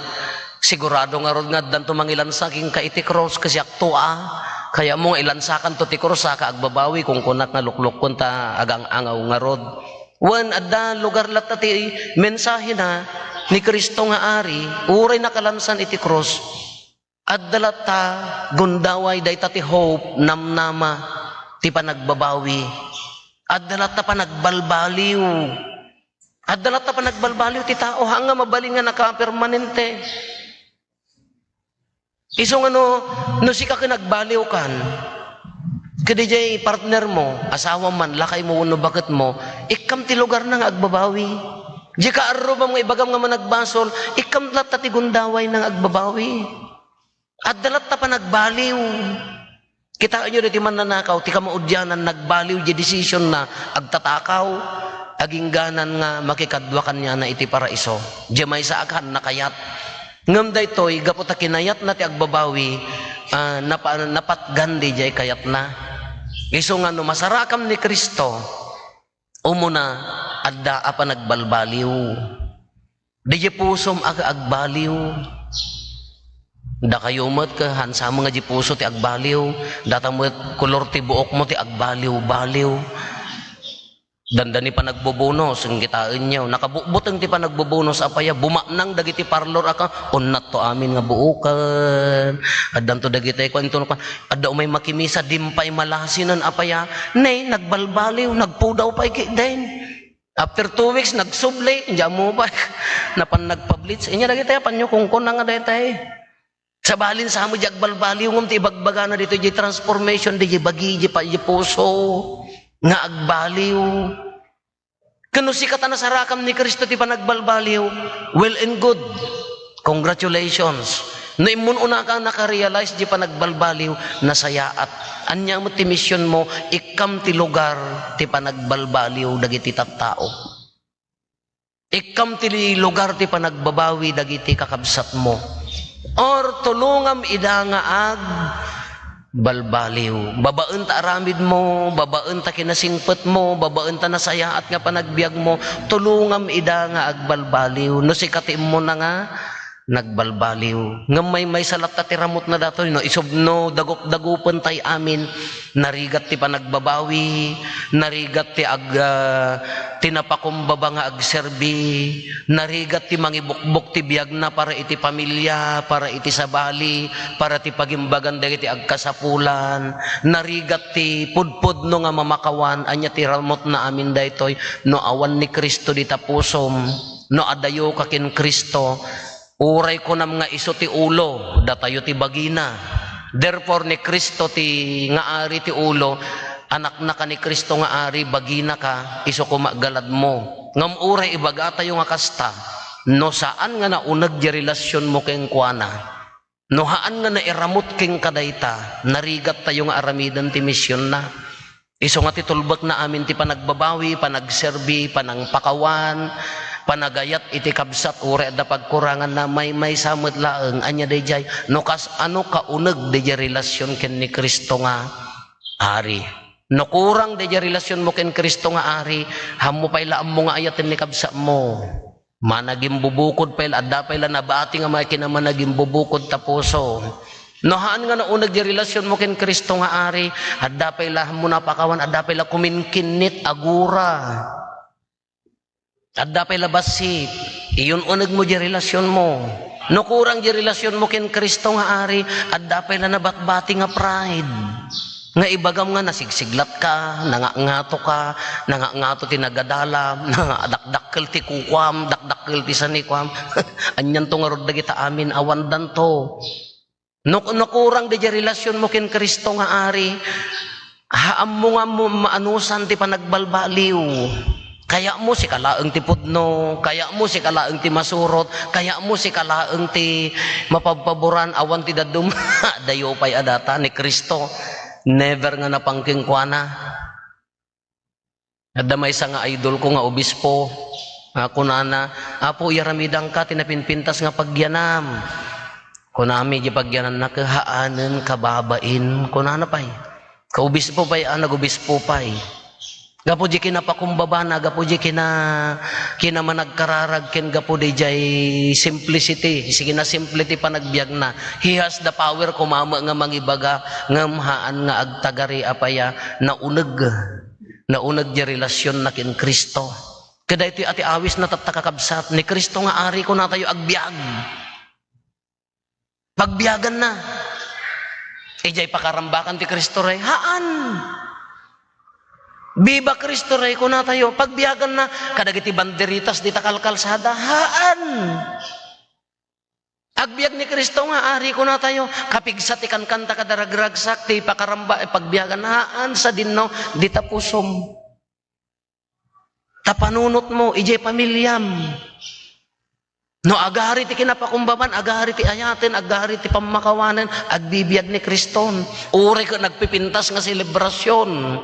sigurado ngarud nga addanto mangilansa kenka iti krus, kasiakto a. Kayatmo nga ilansakanto ti krus, saka agbabawi, kunkunak nga luklukkon ta agang-angaw ngarud. Wen, adda lugar latta ti mensahena ni Cristo nga Ari, uray nakalansan iti krus. Adda latta gundaway dayta ti hope, namnama ti panagbabawi. Adda latta panagbalbaliw. Adda latta panagbalbaliw ti tao, haan nga mabalin nga nakapermanente. Isu nga no, no sika ket nagbaliwkan, ket idiay partnermo, asawam man, lakaymo wenno baketmo, ikkam ti lugarna nga agbabawi. Diay kaarrubam nga ibagam nga managbasol, ikkam latta ti gundawayna nga agbabawi. Adda latta panagbaliw. Kitaenyo daytoy mannanakaw, ti kamaudianan, nagbaliw diay desisionna, agtatakaw, agingganan nga makikadua kaniana iti paraiso. Diay maysa a kaan nakayat. Ngem daytoy, gapu ta kinayatna ti agbabawi, ah, napa-, napatgan diay kayatna. Isu nga no masarakam ni Cristo, umuna, adda a panagbalbaliw. Diay pusom a agbaliw. Dakayo met ket hansamen nga diay puso ti agbaliw. Data met kolor ti buokmo ti agbaliw-baliw. Dandani panagbubunos, kitaenyo. Nakabutbuteng ti panagbubunos, apaya, bumaknang dagiti parlor a ka, unnatto amin nga buoken. Addanto dagiti, kuan, inton, kuan, adda umay makimisa, dimpay malasinen, apaya, ne, nagbalbaliw, nagpudaw pay ketdin. After two weeks, nagsubli, diay ammo pay. Napan nagpa-bleach. Inya dagiti, apanyo, kunkuna nga daytay. Sabalin sa amin diay agbalbaliw, ngem ti ibagbagana ditoy, diay transformation, diay bagi, diay pa-, diay puso, nga agbaliw. Ken no sika ta nasarakam ni Cristo ti panagbalbaliw, well and good. Congratulations. No immun-unaka nakarealize diay panagbalbaliw, nasayaat. Ania met ti misionmo, ikkam ti lugar ti panagbalbaliw dagiti tattao. Ikkam ti lugar ti panagbabawi dagiti kakabsatmo. Or tulongam ida nga agbalbaliw. Babaen ta aramidmo, babaen ta kinasingpetmo, babaen ta nasayaat nga panagbiagmo, tulongam ida nga agbalbaliw. No sika ti immuna nga nagbalbaliw. Ngem maymaysa latta ti ramutna datoy, no? Isubno, dagup-dagupen tay amin. Narigat ti panagbabawi, narigat ti ag-, ah, ti napakumbaba nga agserbi, narigat ti mangibukbok ti biagna para iti pamilya, para iti sabali, para ti pagimbagan dagiti agkasapulan, narigat ti pudpudno nga mamakawan. Ania ti ramutna amin daytoy? No awan ni Cristo dita pusom, no adayoka ken Cristo, uray kunam nga isu ti ulo, datayo ti bagina. Therefore, ni Cristo ti nga ari ti ulo, anakna ka ni Cristo nga ari, bagina ka, isu koma galadmo. Ngem uray ibagatayo nga kasta, no saan nga nauneg ti relasionmo kenkuana, no haan nga nairamut kenka dayta, narigattayo nga aramiden ti misionna. Isu nga ti tulbekna amin ti panagbabawi, panagserbi, panangpakawan, panagayat iti kabsat, uray adda pagkuranganna, maymaysa met laeng. Ania daydiay? No kas-, ano kauneg daydiay relasion ken ni Cristo nga Ari? No kurang daydiay relasionmo ken Cristo nga Ari, haanmo pay la ammo nga ayaten ni kabsatmo. Managimbubukod pay la, adda pay la nabati nga makina managimbubukod ta puso. No haan nga nauneg ti relasionmo ken Cristo nga Ari, adda pay la haanmo napakawan, adda pay la kuminkinnit, agura. Adda pay la bassit, iyun-unegmo ti relasionmo. No kurang ti relasionmo ken Cristo nga Ari, adda pay la nabatbati nga pride. Nga ibagam nga nasigsiglatka, nangangato ka, nangangato ti nagadalam, dakdakkel ti kukuam, dakdakkel ti sanikuam. Anianto ngarud dagita amin? Awandanto. No, no kurang daydiay relasionmo ken Cristo nga Ari, haanmo nga mo maanusan ti panagbalbaliw. Kayatmo sika laeng ti pudno, kayatmo sika laeng ti masurot, kayatmo sika laeng ti mapabpaboran, awan ti dadduma. Adayo pay a data ni Cristo. Never nga napan kenkuana. Adda maysa nga idolko nga obispo, a, kunana, "Apo, iyaramidangka ti napinpintas nga pagyanam." Kunami, "Diay pagyananna ket haanen kababain," kunana pay. Kaobispo pay, a, nagobispo pay. Gapu diay kinapakumbabana, gapu diay kina-, kinamanagkararag, ken gapu diay simplicity, sige na simple ti panagbiagna. He has the power, kumama nga mangibaga, ngem haan nga agtagari a pay a nauneg. Nauneg diay relasionna ken Cristo. Ket daytoy a ti awisna tatta, kakabsat, ni Cristo nga Ari, kunatayo, agbiag. Pagbiaganna. Idiay pakarambakan ti Cristo Rey? Haan. Viva Cristo Rey, kunatayo, pagbiaganna. Kadagiti banderitas dita kalkalsada? Haan. Agbiag ni Cristo nga Ari, kunatayo, kapigsa ti kankanta kada ragragsak, ti pakaramba, eh, pagbiagan, haan, sadino, dita pusom. Ta panunotmo, idiay pamiliam. No agari ti kinapakumbaban, agari ti ayaten, agari ti pammakawanen, agbibiag ni Criston. Uray ket nagpipintas nga selebrasion.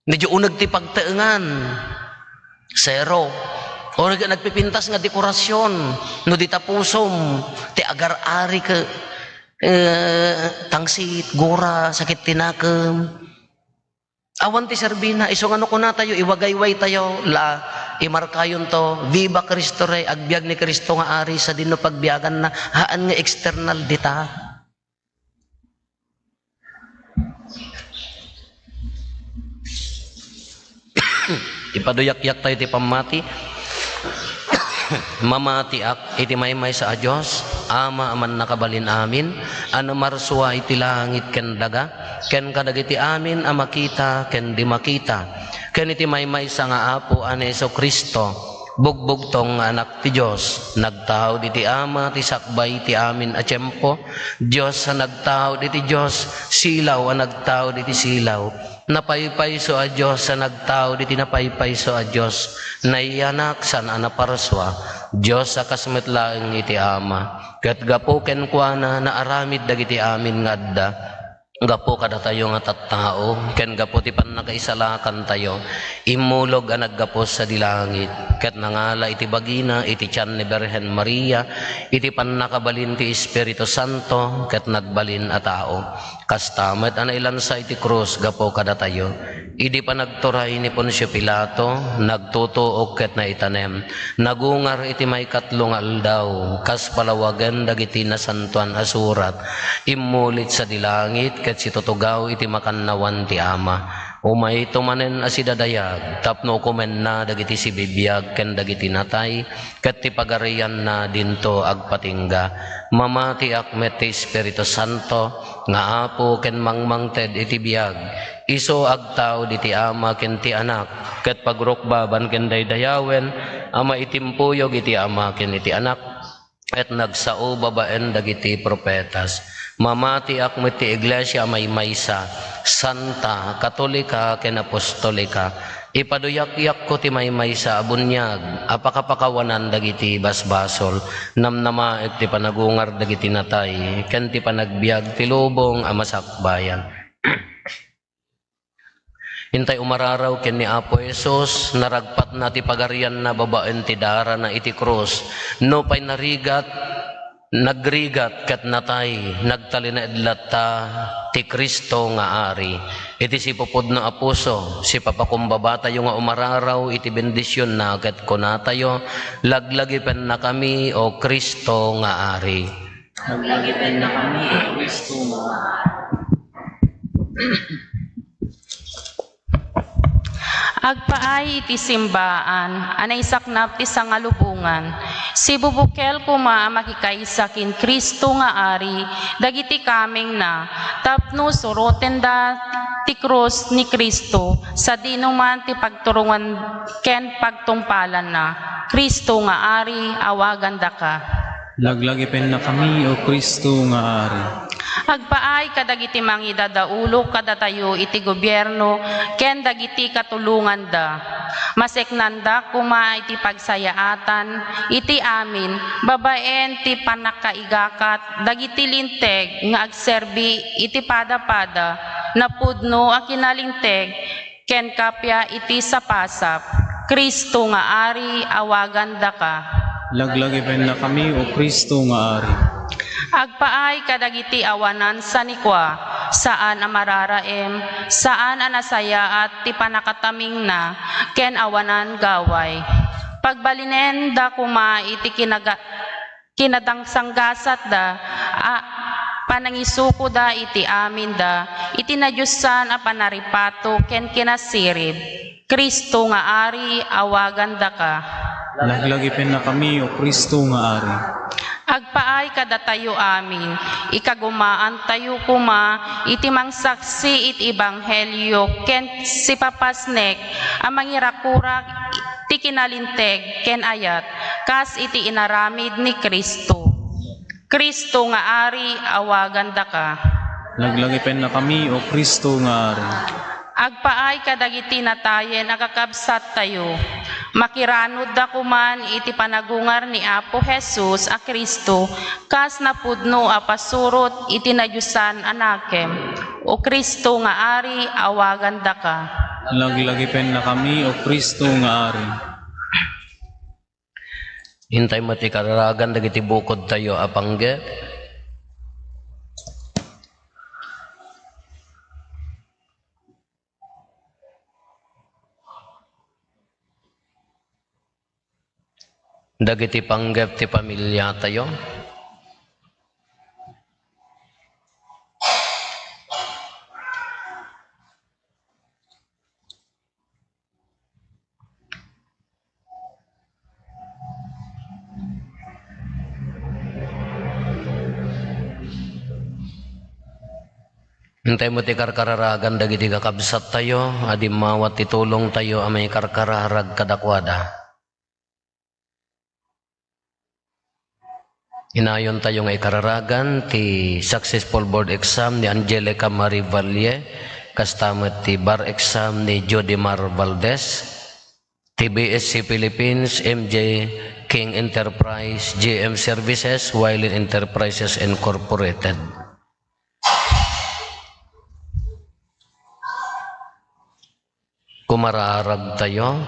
Medyo uneg ti pagtaengan. Zero. Uray ket nagpipintas nga dekorasyon. No dita pusom, ti agar-ari ket, eh, tangsit, gura, sakit ti nakem. Awan ti serbina. Isu nga no kunatayo, iwagaywaytayo, la, imarkayonto, Viva Cristo Rey, agbiag ni Cristo nga Ari, sadino pagbiaganna, haan nga external dita. Ipaduyakyaktayo ti pammati. Mamatiak iti maymaysa a Dios, Ama a mannakabalin amin, a namarsua iti langit ken daga, ken kadagiti amin a makita ken di makita, ken iti maymaysa nga Apo a ni Jesu-Cristo, bugbugtong nga Anak ti Dios, nagtaud iti Ama ti sakbay ti amin a tiempo, Dios a nagtaud iti Dios, silaw a nagtaud iti silaw, napaypayso a Dios a nagtaud iti napaypayso a Dios, nayanak saan a naparsua, Dios a kas met laeng iti Ama, ket gapu kenkuana naaramid dagiti amin nga adda. Gapu kadatayo nga tattao, ken gapu ti pannakaisalakantayo, immulog a naggapu sadi langit, ket nangala iti bagina iti tian ni Birhen Maria, iti pannakabalin ti Espiritu Santo, ket nagbalin a tao. Kasta met a nailansa iti krus gapu kadatayo. Idi panagturay ni Poncio Pilato, nagtutuok ket naitanem. Nagungar iti maikatlo nga aldaw, kas palawagen dagiti Nasantoan a Surat, immulit sadi langit ket situtugaw iti makannawan ti Ama. Umayto manen a sidadayag tapno ukomenna dagiti sibibiag ken dagiti natay, ket ti pagarianna dinto agpatingga. Mamatiak met ti Espiritu Santo nga Apo ken mangmangted iti biag. Isu agtaud iti Ama ken ti Anak, ket pagrukbaban ken daydayawen a maitimpuyog iti Ama ken iti Anak, ket nagsao babaen dagiti profetas. Mamatiak met ti iglesia a maymaysa, santa, katolika, ken apostolika. Ipaduyakyakko ti maymaysa a buniag a pakapakawanan dagiti basbasol. Namnamaek ti panagungar dagiti natay, ken ti panagbiag ti lubong a masakbayan. Intay umararaw ken ni Apo Jesus, naragpatna ti pagarianna babaen ti darana iti krus. Nupay narigat, nagrigat ket natay, nagtalinaed latta ti Cristo nga Ari. Iti sipupudno a puso, sipapakumbabatayo nga umararaw iti bendisionna ket kunatayo, "Laglagipennakami, O Cristo nga Ari." Laglagipennakami, O Cristo nga Ari. Agpaay iti simbaan a naisaknap ti sangalubongan, sibubukel koma a makikaysa ken Cristo nga Ari dagiti kamengna tapno surotenda ti krus ni Cristo sadino man ti pagturongan ken pagtungpalanna. Cristo nga Ari, awagandaka. Laglagipennakami, O Cristo nga Ari. Agpaay kadagiti mangidadaulo kadatayo iti gobierno ken dagiti katulonganda. Maseknanda koma iti pagsayaatan iti amin babaen ti pannakaigakat dagiti linteg nga agserbi iti padapada, napudno a kinalinteg, ken kappia iti sapasap. Cristo nga Ari, awagandaka. Laglagipennakami, O Cristo nga Ari. Agpaay kadagiti awanan sanikua, saan a mararaem, saan a nasayaat ti pannakatamingna, ken awanan gaway. Pagbalinenda koma iti kinaga-, kinadangsanggasatda a panangisukoda iti aminda iti nadiosan a panaripato ken kinasirib. Cristo nga Ari, awagandaka. Laglagipennakami, O Cristo nga Ari. Agpaay kadatayo amin, ikagumaantayo koma iti mangsaksi iti ebanghelio ken sipapasnek a mangirakurak ti kinalinteg ken ayat kas iti inaramid ni Cristo. Cristo nga Ari, awagandaka. Laglagipennakami, O Cristo nga Ari. Agpaay kadagiti natayen a kakabsattayo. Makiranudda koman iti panagungar ni Apo Jesus a Cristo kas napudno a pasurot iti nadiosan a nakem. O Cristo nga Ari, awagandaka. Laglagipennakami, O Cristo nga Ari. Intay met ti kararagan dagiti bukodtayo a panggep. Dagiti panggep ti pamiliatayo. Intay met ti karkararagan dagiti kakabsattayo a dimmawat ti tulongtayo a maikarkararag kadakuada. Inayontayo nga ikararagan ti successful board exam ni Angelica Marie Valle, kasta met ti bar exam ni Jodimar Valdez, T B S C Philippines, M J King Enterprise, G M Services, Wilin Enterprises Incorporated. Kumararagtayo.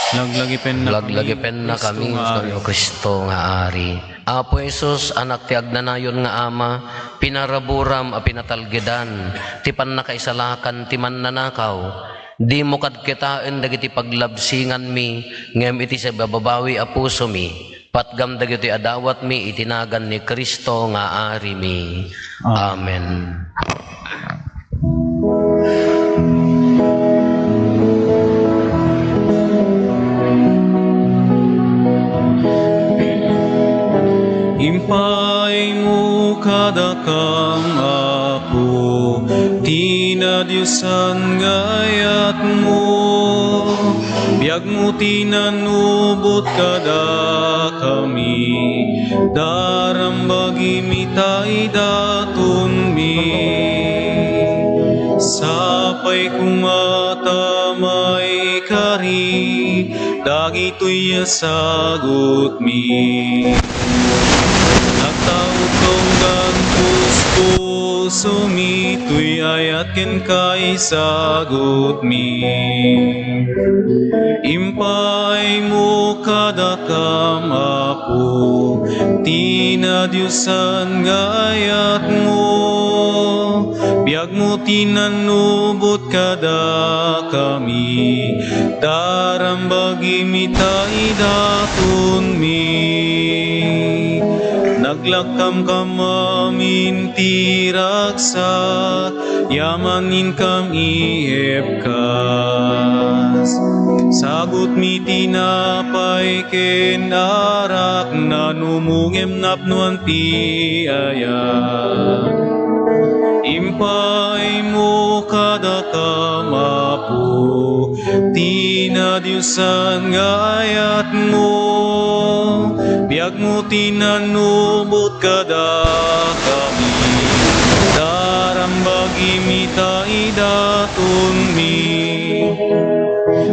Laglagipennakami, Laglagipennakami, Kristo nga Ari. Kristo nga Ari. Apo Jesus, Anak ti agnanayon nga Ama, pinaraburam a pinatalgedan ti pannakaisalakan ti mannanakaw. Dimo kad kitaen dagiti paglabsinganmi, ngem iti sabababawi a pusomi, patgam dagitoy a dawatmi iti nagan ni Cristo nga Arimi. Amen. Impaaymo kadakam, Apo, ti nadiosan nga ayatmo. Biagmo ti nanubot kadakami, darambagimi ta idatonmi. Sapay koma ta maikari dagitoy a sagutmi. Nagtaudka unggan puspusomi, toy ayat kenka isagutmi. Impaaymo kadakam, Apo, ti nadiosan nga ayatmo. Biagmo ti nanubot kadakami, darambagimi ta idatonmi. Naglakkamkam amin ti ragsak, yaman inkam iibkas. Sagutmi tinapay ken arak, nanumongem napnoan ti ayat. Impaaymo kadakam, Apo, ti nadiosan nga ayatmo. Biagmo ti nanubot kadakami, darambagimi ta idatonmi.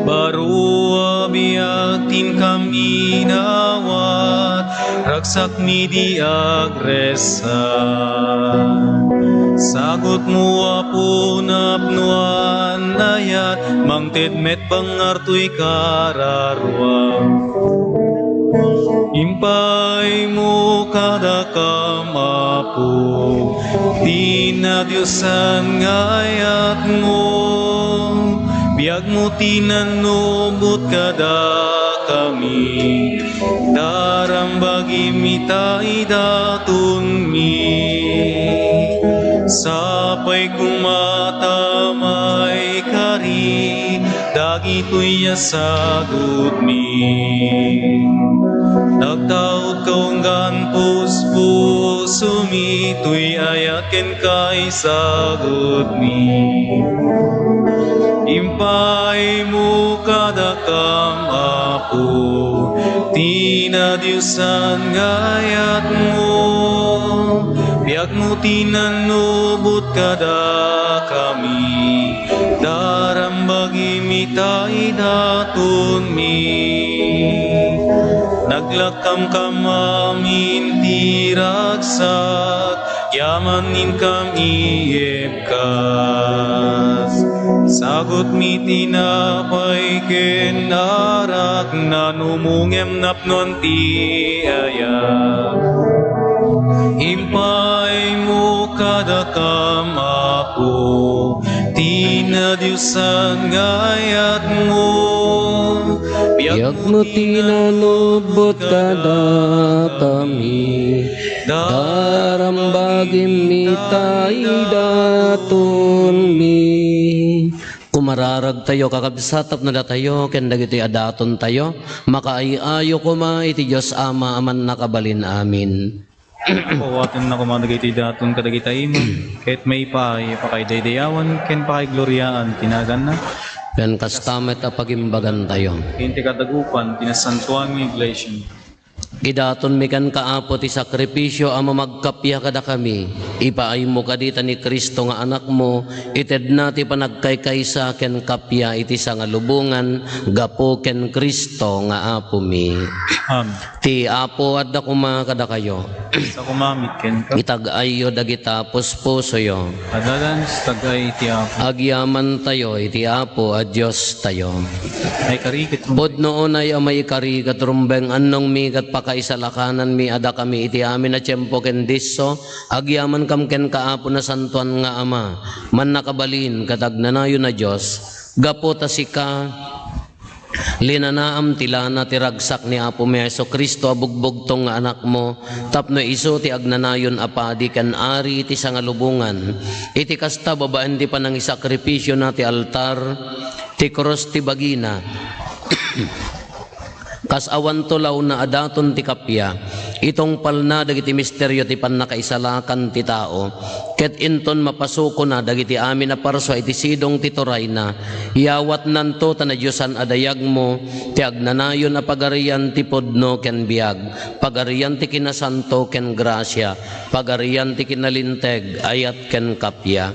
Baro a biag ti inkam inawat, ragsakmi di agressa. Sagutmo, Apo, napnoan ayat, mangted met bangngar toy kararuam. Impaaymo kadakam, Apo, ti nadiosan nga ayatmo. Biagmo ti nanubot kadakami, darambagimi ta idatonmi. Sapay koma ta maikari dagitoy a sagutmi. Nagtaudka unggan puspusomi, toy ayat kenka isagutmi. Impaaymo kadakam, Apo, ti nadiosan nga ayatmo. Biagmo ti nanubot kadakami, darambagimi ta idatonmi. Naglakkamkam amin ti ragsak, yaman inkam iibkas. Sagutmi tinapay ken arak, nanumongem napnoan ti ayat. Impaaymo kadakam, Apo, ti nadiosan nga ayatmo. Biagmo ti nanubot kadakami, darambagimmi ta idatonmi. Kumararagtayo, kakabsat, tapno datayo ken dagitoy a datontayo, makaay-ayo koma iti Dios Ama a Mannakabalin-amin. Awatenna koma dagiti daton kadagiti imam, ket maipaay a pakaidaydayawan ken pakaigloriaan ti naganna. Ken kasta met a pagimbagantayo. Ken ti kadagupan ti nasantoan nga iglesia. Idatonmi kenka, Apo, ti sakripisio a mamagkappia kadakami. Ipaaymo kadi ta ni Cristo nga Anakmo, itedna ti panagkaykaysa ken kappia iti sangalubongan gapu ken Cristo nga Apomi. Amen. Ti Apo adda koma kadakayo. Sa kumamit kenka. Itag-ayyo dagita puspusoyo. Addalan, itag-ay iti Apo. Agyamantayo iti Apo a Diostayo. Maikari ket rumbeng. Pudno unay a maikari ket rumbeng, annongmi ket pakaisalakananmi a dakami iti amin a tiempo ken disso, agyamankam kenka, Apo, Nasantoan nga Ama, Mannakabalin ket Agnanayon a Dios, Gapu ta sika, linanaam ti lana ti ragsak ni Apomi a Jesu-Cristo a bugbugtong nga Anakmo, tapno isu ti agnanayon a Padi ken Ari ti sangalubongan. Iti kasta, babaen ti panangisakripisiona ti altar, ti krus ti bagina, kas awanto launa a daton ti kappia, itungpalna dagiti misterio ti pannakaisalakan ti tao, ket inton mapasukona dagiti amin a parsua iti sidong ti turayna, iyawatnanto ta nadiosan a dayagmo ti agnanayon a Pagarian ti pudno ken biag, Pagarian ti kinasanto ken grasia, Pagarian ti kinalinteg, ayat ken kappia.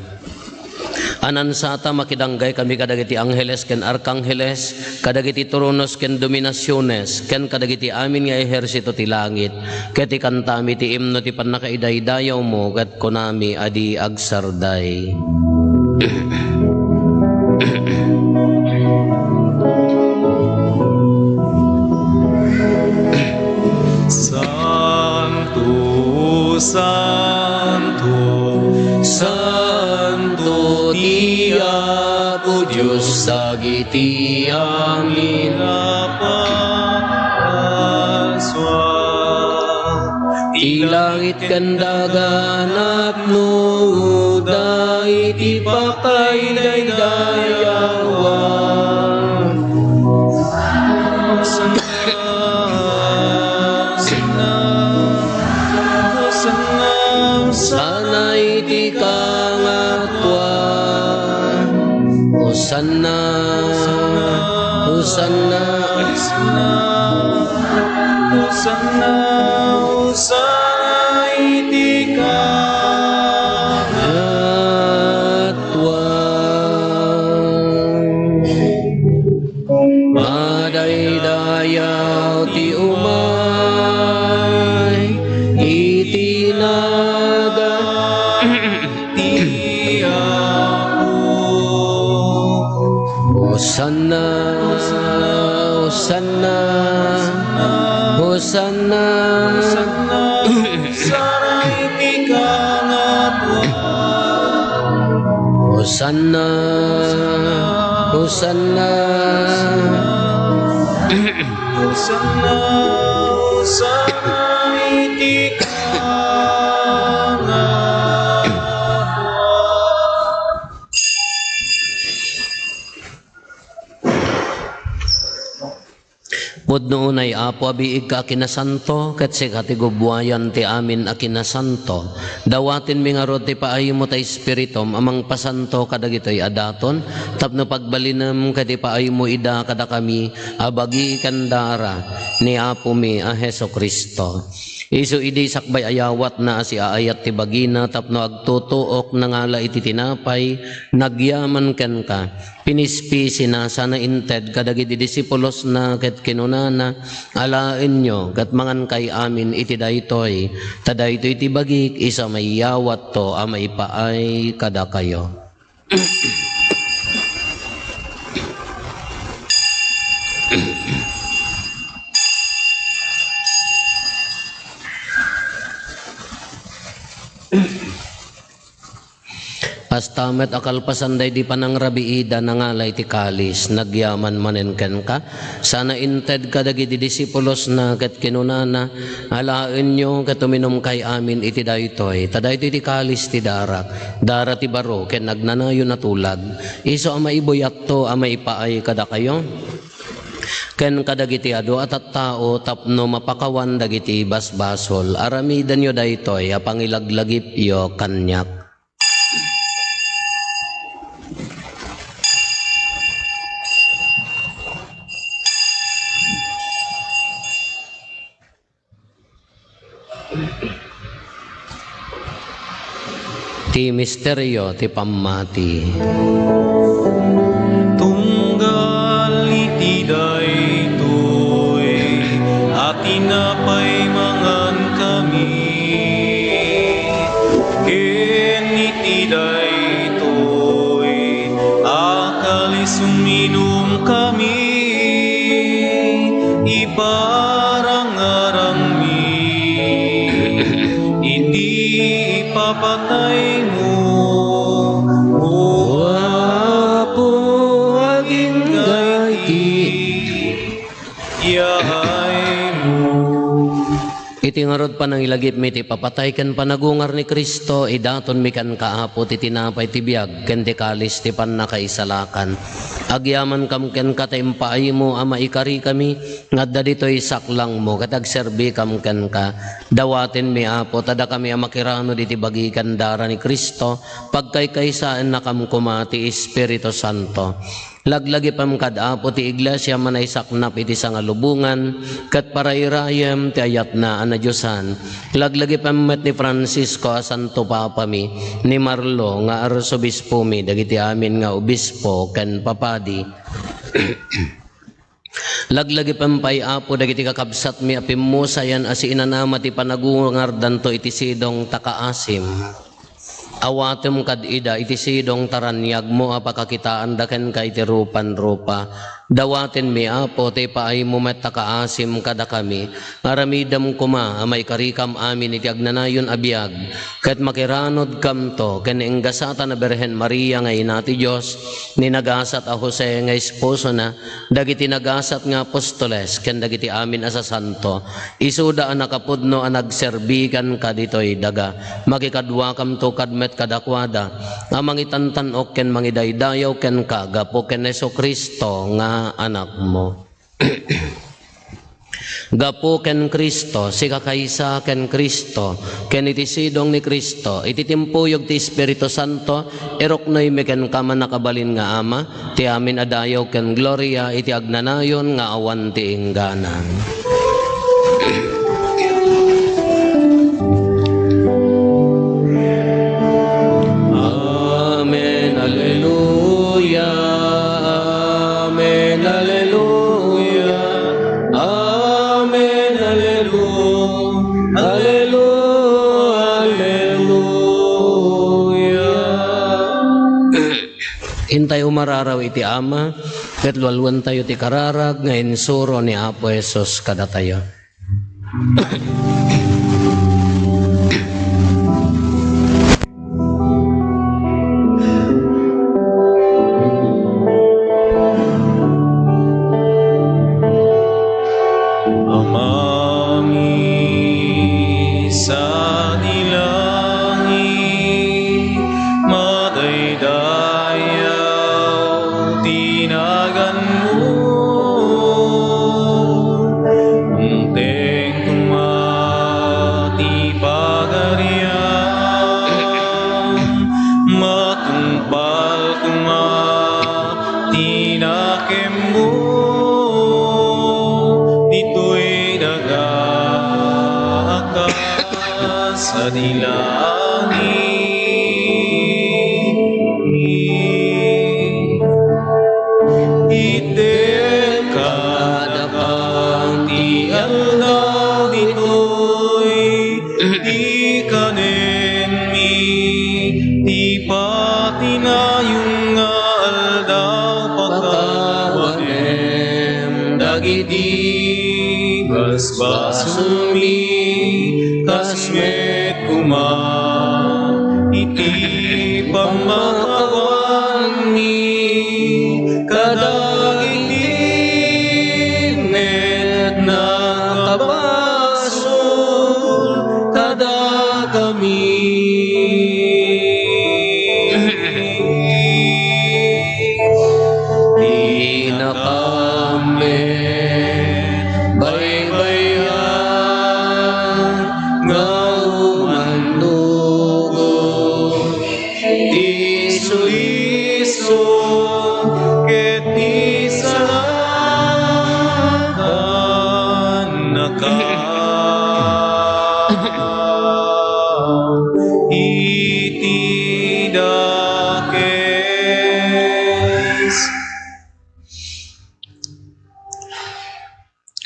Anansata, makidanggay kami kadagiti angheles ken arkangheles, kadagiti tronos ken dominasiones, ken kadagiti amin nga ehersito ti langit, ket ikantami ti imno ti pannakaidaydayawmo, ket kunami a di agsarday. Santo, santo, santo ti Apo Dios dagiti amin a parsua. Ti langit ken daga napnoda iti pakaidaydayawam. Hosanna, Hosanna, Hosanna iti kangatoan. Hosanna, Hosanna, Hosanna, Hosanna iti kangatoan. Madaydayaw ti umay iti nagan ti Apo. Hosanna, Hosanna, Hosanna. Hosanna iti kangatoan. Hosanna, Hosanna. Hosanna, Hosanna iti kangatoan. Pudno unay, Apo, a biigka a kinasanto, ket sika ti gubbuayan ti amin a kinasanto. Dawatenmi ngarud ti paaymo ta Espiritum a mangpasanto kadagitoy a daton, tapno pagbalinem ket ipaaymo ida kadakami a bagi ken dara ni Apomi a Jesu-Cristo. Isu idi sakbay a yawatna a siaayat ti bagina tapno agtutuok, nangala iti tinapay, nagyaman kenka, pinispisina sana inted kadagiti disipulosna ket kinunana, "Alaenyo ket mangankay amin iti daytoy, ta daytoy ti bagik, isu a maiyawatto a maipaay kadakayo." Kasta met a kalpasan daydi panangrabiida, nangala iti kalis, nagyaman manen kenka, sana inted kadagiti disipulosna ket kinunana, "Alaenyo ket uminumkay amin iti daytoy, ta daytoy ti kalis ti darak, dara ti baro ken agnanayon a tulag, isu a maibuyatto a maipaay kadakayo ken kadagiti adu a tattao tapno mapakawan dagiti basbasol. Aramidenyo daytoy a pangilaglagipyo kaniak." Ti misterio ti pammati. Tunggal iti daytoy a tinapay mangankami, ken iti daytoy a kalis uminumkami, iparangarangmi iti ipapataymo, O Apo, Iti ngarud, panangilagipmi ti ipapatay ken panagungar ni Cristo, idatonmi kenka, Apo, ti tinapay ti biag ken ti kalis ti pannakaisalakan. Agyamankam kenka ta impaaymo a maikarikami nga adda ditoy saklangmo ket agserbikam kenka. Dawatenmi, Apo, ta dakami a makiranod iti bagi ken dara ni Cristo, pagkaykaysaennakam koma ti Espiritu Santo. Laglagipem kad, Apo, ti iglesia a manaisaknap iti sangalubongan ket parairayem ti ayatna a nadiosan. Laglagipem met ni Francisco a Santo Papami, ni Marlo nga Arsobispomi, dagiti amin nga obispo ken papadi. Laglagipem pay, Apo, dagiti kakabsatmi a pimmusayan a siinanama ti panagungardanto iti sidong ta kaasim. Awatem kad ida iti sidong ta raniagmo a pakakitaanda kenka iti rupan-rupa. Dawatenmi, Apo, ta ipaaymo met ta kaasim kadakami. Aramidem koma a maikarikam amin iti agnanayon a biag, ket makiranodkamto ken ni Enggasatan a Birhen Maria nga Ina ti Dios, ni nagasat a Jose nga esposona, dagiti nagasat nga apostoles, ken dagiti amin a sasanto. Isuda a nakapudno a nagserbi kenka ditoy daga. Makikaduakamto kad met kadakuada a mangitantan-ok ken mangidaydayaw kenka gapu ken Jesu-Cristo nga Anakmo. Gapu ken Cristo, sikakaysa ken Cristo, ken iti sidong ni Cristo, iti timpuyog ti Espiritu Santo, iruknoymi kenka, Mannakabalin nga Ama, ti amin a dayaw ken gloria iti agnanayon nga awan ti inggana. Amen. Alleluia. Amen. Alleluia. Amen. Alleluia. Alleluia. Intayo umararaw iti Ama, ket lualuentayo ti kararag nga insuro ni Apo Jesus kadatayo. Amami, sadi langit, madaydayaw ti naganmo. Umteng koma ti pagariam, matungpal koma ti nakemmo ditoy daga a kas sadi langit. Itedka kadakam ti aldaw ditoy, ikanenmi ti patinayon nga aldaw, pakawanem dagiti basbasolmi, kas met koma iti pammakawanmi kadagiti met nakabasol kadakami. Ti nakaammet baybayan nga umannugod ti sulisog ket ti salakan naka iti dakes.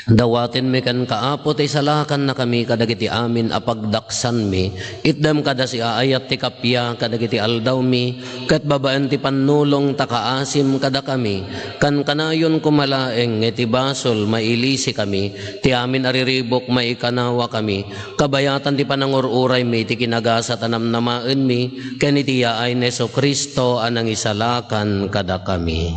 Dawatenmi kenka, Apo, ta isalakannakami kadagiti amin a pagdaksanmi. Itdem kada siaayat ti kappia kadagiti aldawmi, ket babaen ti pannulong ta kaasim kadakami. Kankanayon koma laeng nga iti basol mailisikami, ti amin a riribuk maikanawakami, kabayatan ti panangur-uraymi iti kinagasat a namnamaenmi ken iti yaay ni Jesu-Cristo a nangisalakan kadakami.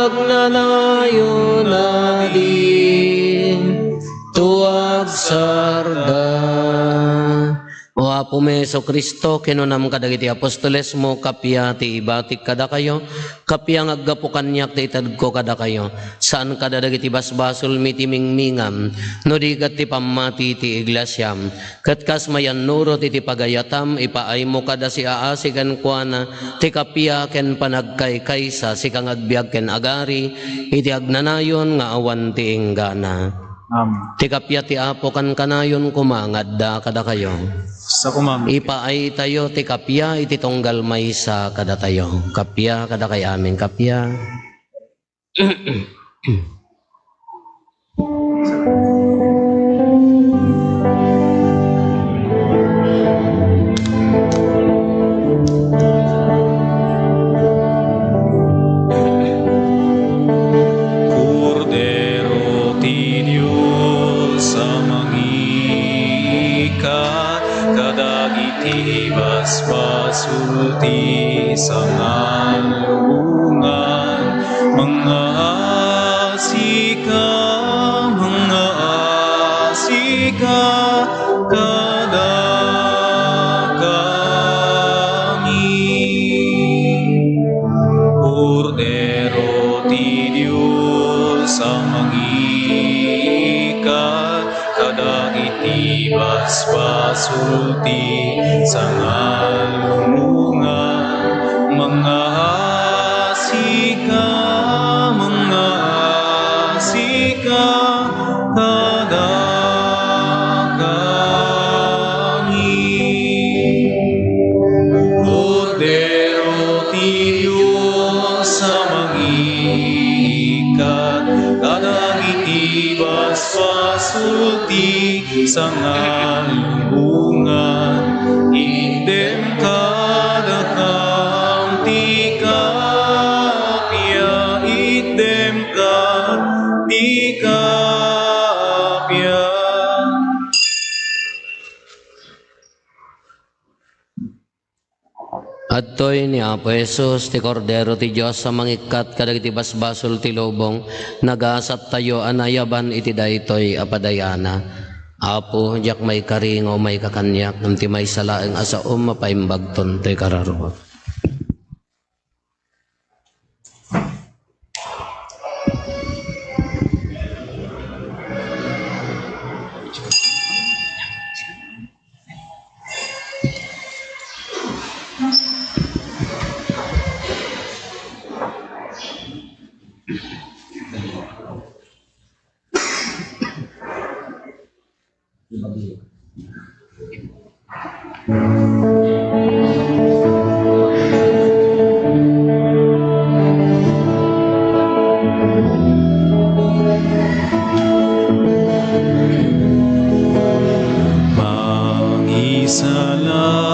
Agnanayon a di tuagsarda. O Apomi Jesu-Cristo, kinunam kadagiti apostolesmo, "Kappia ti ibatik kadakayo, kappia nga aggapu kaniak ti itedko kadakayo." Saan kada dagiti basbasolmi ti mingmingam, no di ket ti pammati ti iglesiam. Ket kas mayannurot iti pagayatam, ipaaymo kada siaasi kenkuana ti kappia ken panagkaykaysa, sika nga agbiag ken agari iti agnanayon nga awan ti inggana. Amen. Ti kappia ti Apo kankanayon koma nga adda kadakayo. Sa kumam. Ipaaytayo ti kappia iti tunggal maysa kadatayo. Kappia kadakay amin, kappia. Kordero ti Dios a mangiikkat kadagiti basbasol ti sangalubongan. Mangaasika, mangaasika kadakami. Kordero ti Dios a mangiikkat kadagiti basbasol ti sangalubongan. Mangaasika, mangaasika kadakami. Kordero ti Dios a mangiikkat kadagiti basbasol ti sangalubongan. Itdem kadakam ti kappia, itdem ka ti kappia. Adtoy ni Apo Jesus, ti Kordero ti Dios a mangikkat kadagiti basbasol ti lubong. Nagasattayo a naayaban iti daytoy a padayana. Apo, diak maikari nga umayka kaniak ngem ti maysa laeng a saom mapaimbagton toy kararuak.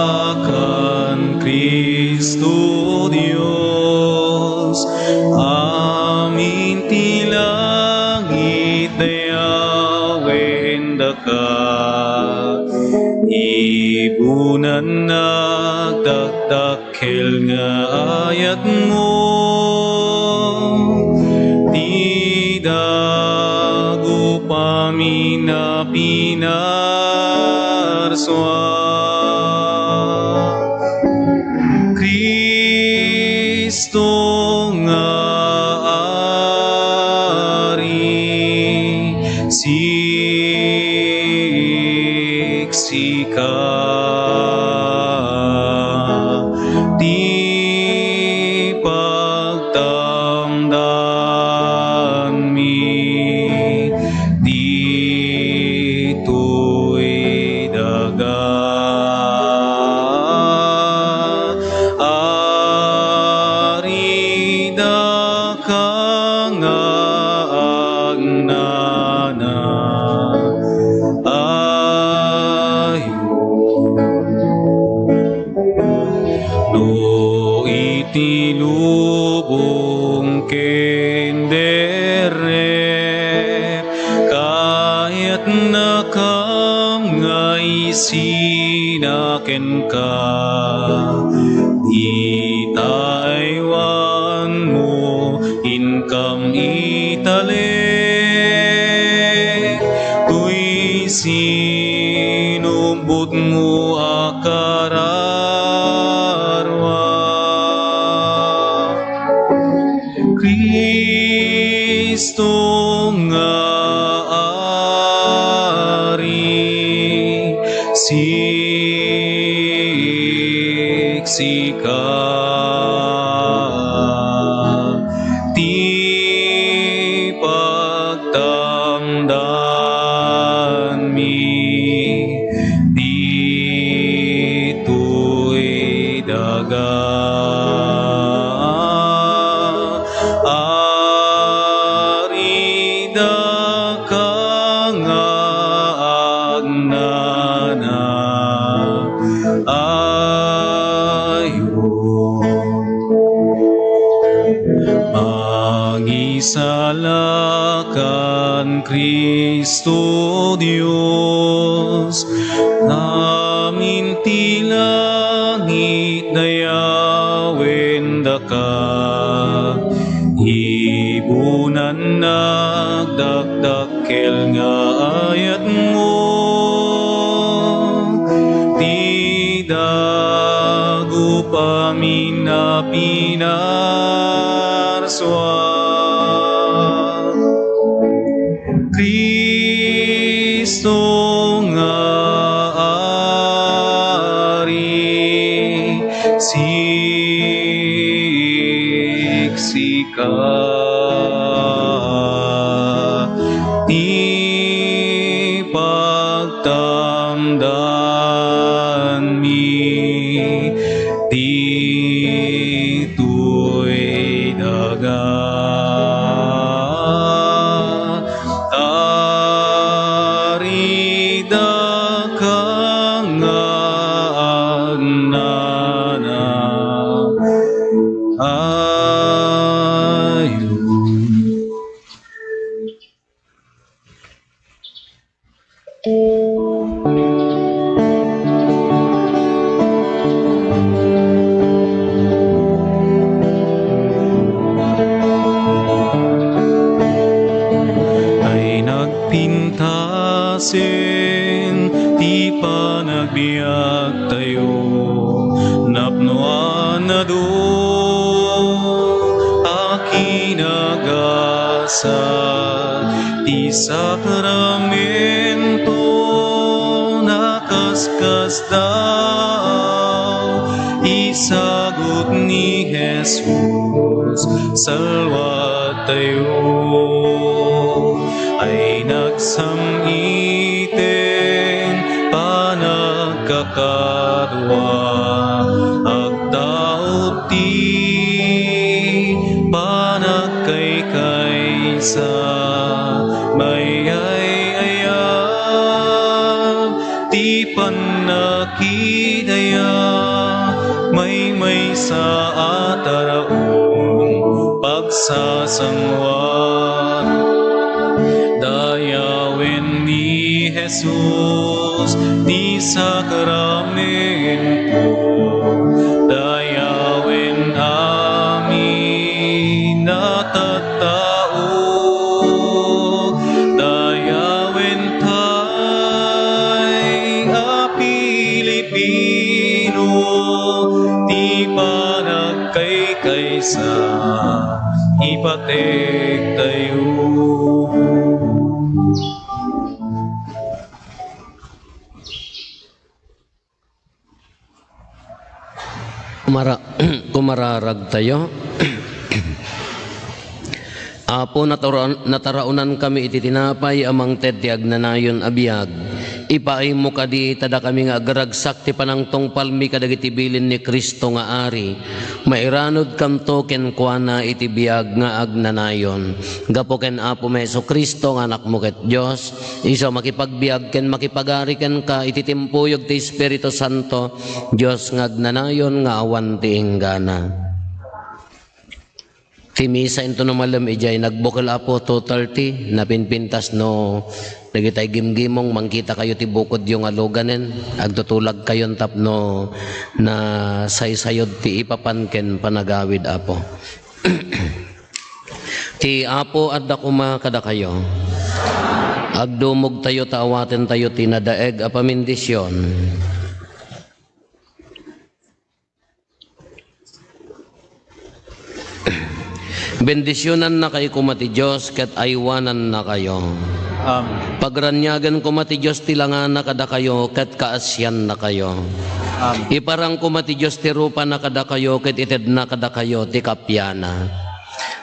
Mangisalakan Cristo Dios, amin ti langit dayawen daka, ibunan nagdakdakkel nga ayatmo, ti dagup amin a pinarsua. Cristo nga Ari, siksika ti pagtangdanmi ditoy daga. Ari daka nga agnana ayo. No iti lubong ken derrep, kayatnakam nga isina kenka, itaywanmo in Kam itali, toy sinubbotmo a kararua. Cristo nga Ari, siksika ti pagtamdanmi, ditoy daga. Ari daka nga agnana ayo. Mangisalakan Cristo Dios, amin ti langit dayawen daka, ibunan nagdakdakkel nga ayatmo, ti dagup amin a pinarsua. Cristo nga Ari, siksika ti pagtamdanmi, ditoy daga. Ari daka nga agnana ayo. Ay nagpintasen ti panagbiagtayo, napno a nadu a kinagasa ti sakramento, nakaskasdaaw isagut ni Jesus, salwatayo. Ay nagsam-iten panagkakadua, agtaud ti panagkaykaysa, mayay-ayab ti pannakidaya, maymaysa a taraon, pagsasangwat. Dayawen ni Jesus ti sakramento, dayawen amin a tattao, dayawen tay a Pilipino, ti panagkaykaysa, ipatektayo. Kumara-, kumararagtayo. Apo, natara-, nataraonankami iti tinapay a mangted ti agnanayon a biag. Ipaaymo kadi ta dakami nga agragsak ti panangtungpalmi kadagiti bilin ni Cristo nga Ari. Mairanudkanto kenkuana iti biag nga agnanayon. Gapu ken Apomi Jesu-Cristo nga Anakmo ket Dios, isu a makipagbiag ken makipagari kenka iti timpuyog ti Espiritu Santo, Dios nga agnanayon nga awan ti inggana. Ti misa intono malem idiay nagbukel, Apo, two thirty, napinpintas no dagitay gimgimong, mangkitakayo ti bukodyo nga luganen, agtutulagkayon tapno nasaysayod ti ipapan ken panagawid, Apo. Ti Apo adda koma kadakayo. Agdumogtayo ta awatentayo ti nadaeg a pamindision. Bendisionannakayo koma ti Dios ket aywanannakayo. Amen. Pagraniagen koma ti Dios ti langana kadakayo ket kaasiannakayo. Amen. Iparang koma ti Dios ti rupana kadakayo ket itedna kadakayo ti kapiana.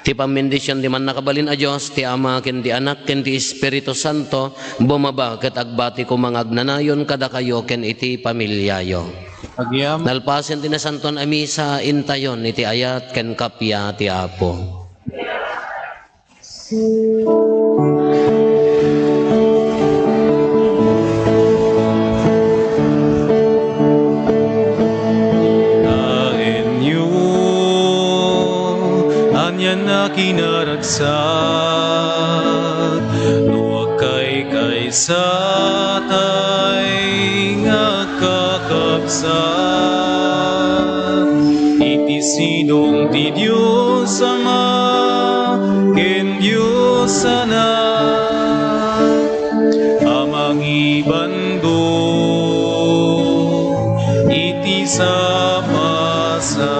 Ti pammindision ti Mannakabalin a Dios, ti Ama ken ti Anak ken ti Espiritu Santo, bumaba ket agbati koma nga agnanayon kadakayo ken iti familiayo. Agyam. Nalpasen ti Nasantoan a Misa, intayon iti ayat ken kappia ti Apo. Kaenyo, anian a kinaragsak, no agkaykaysatay nga agkakabsat iti sidong ti Dios Ama ken Dios Anak a mangibando iti sapasap.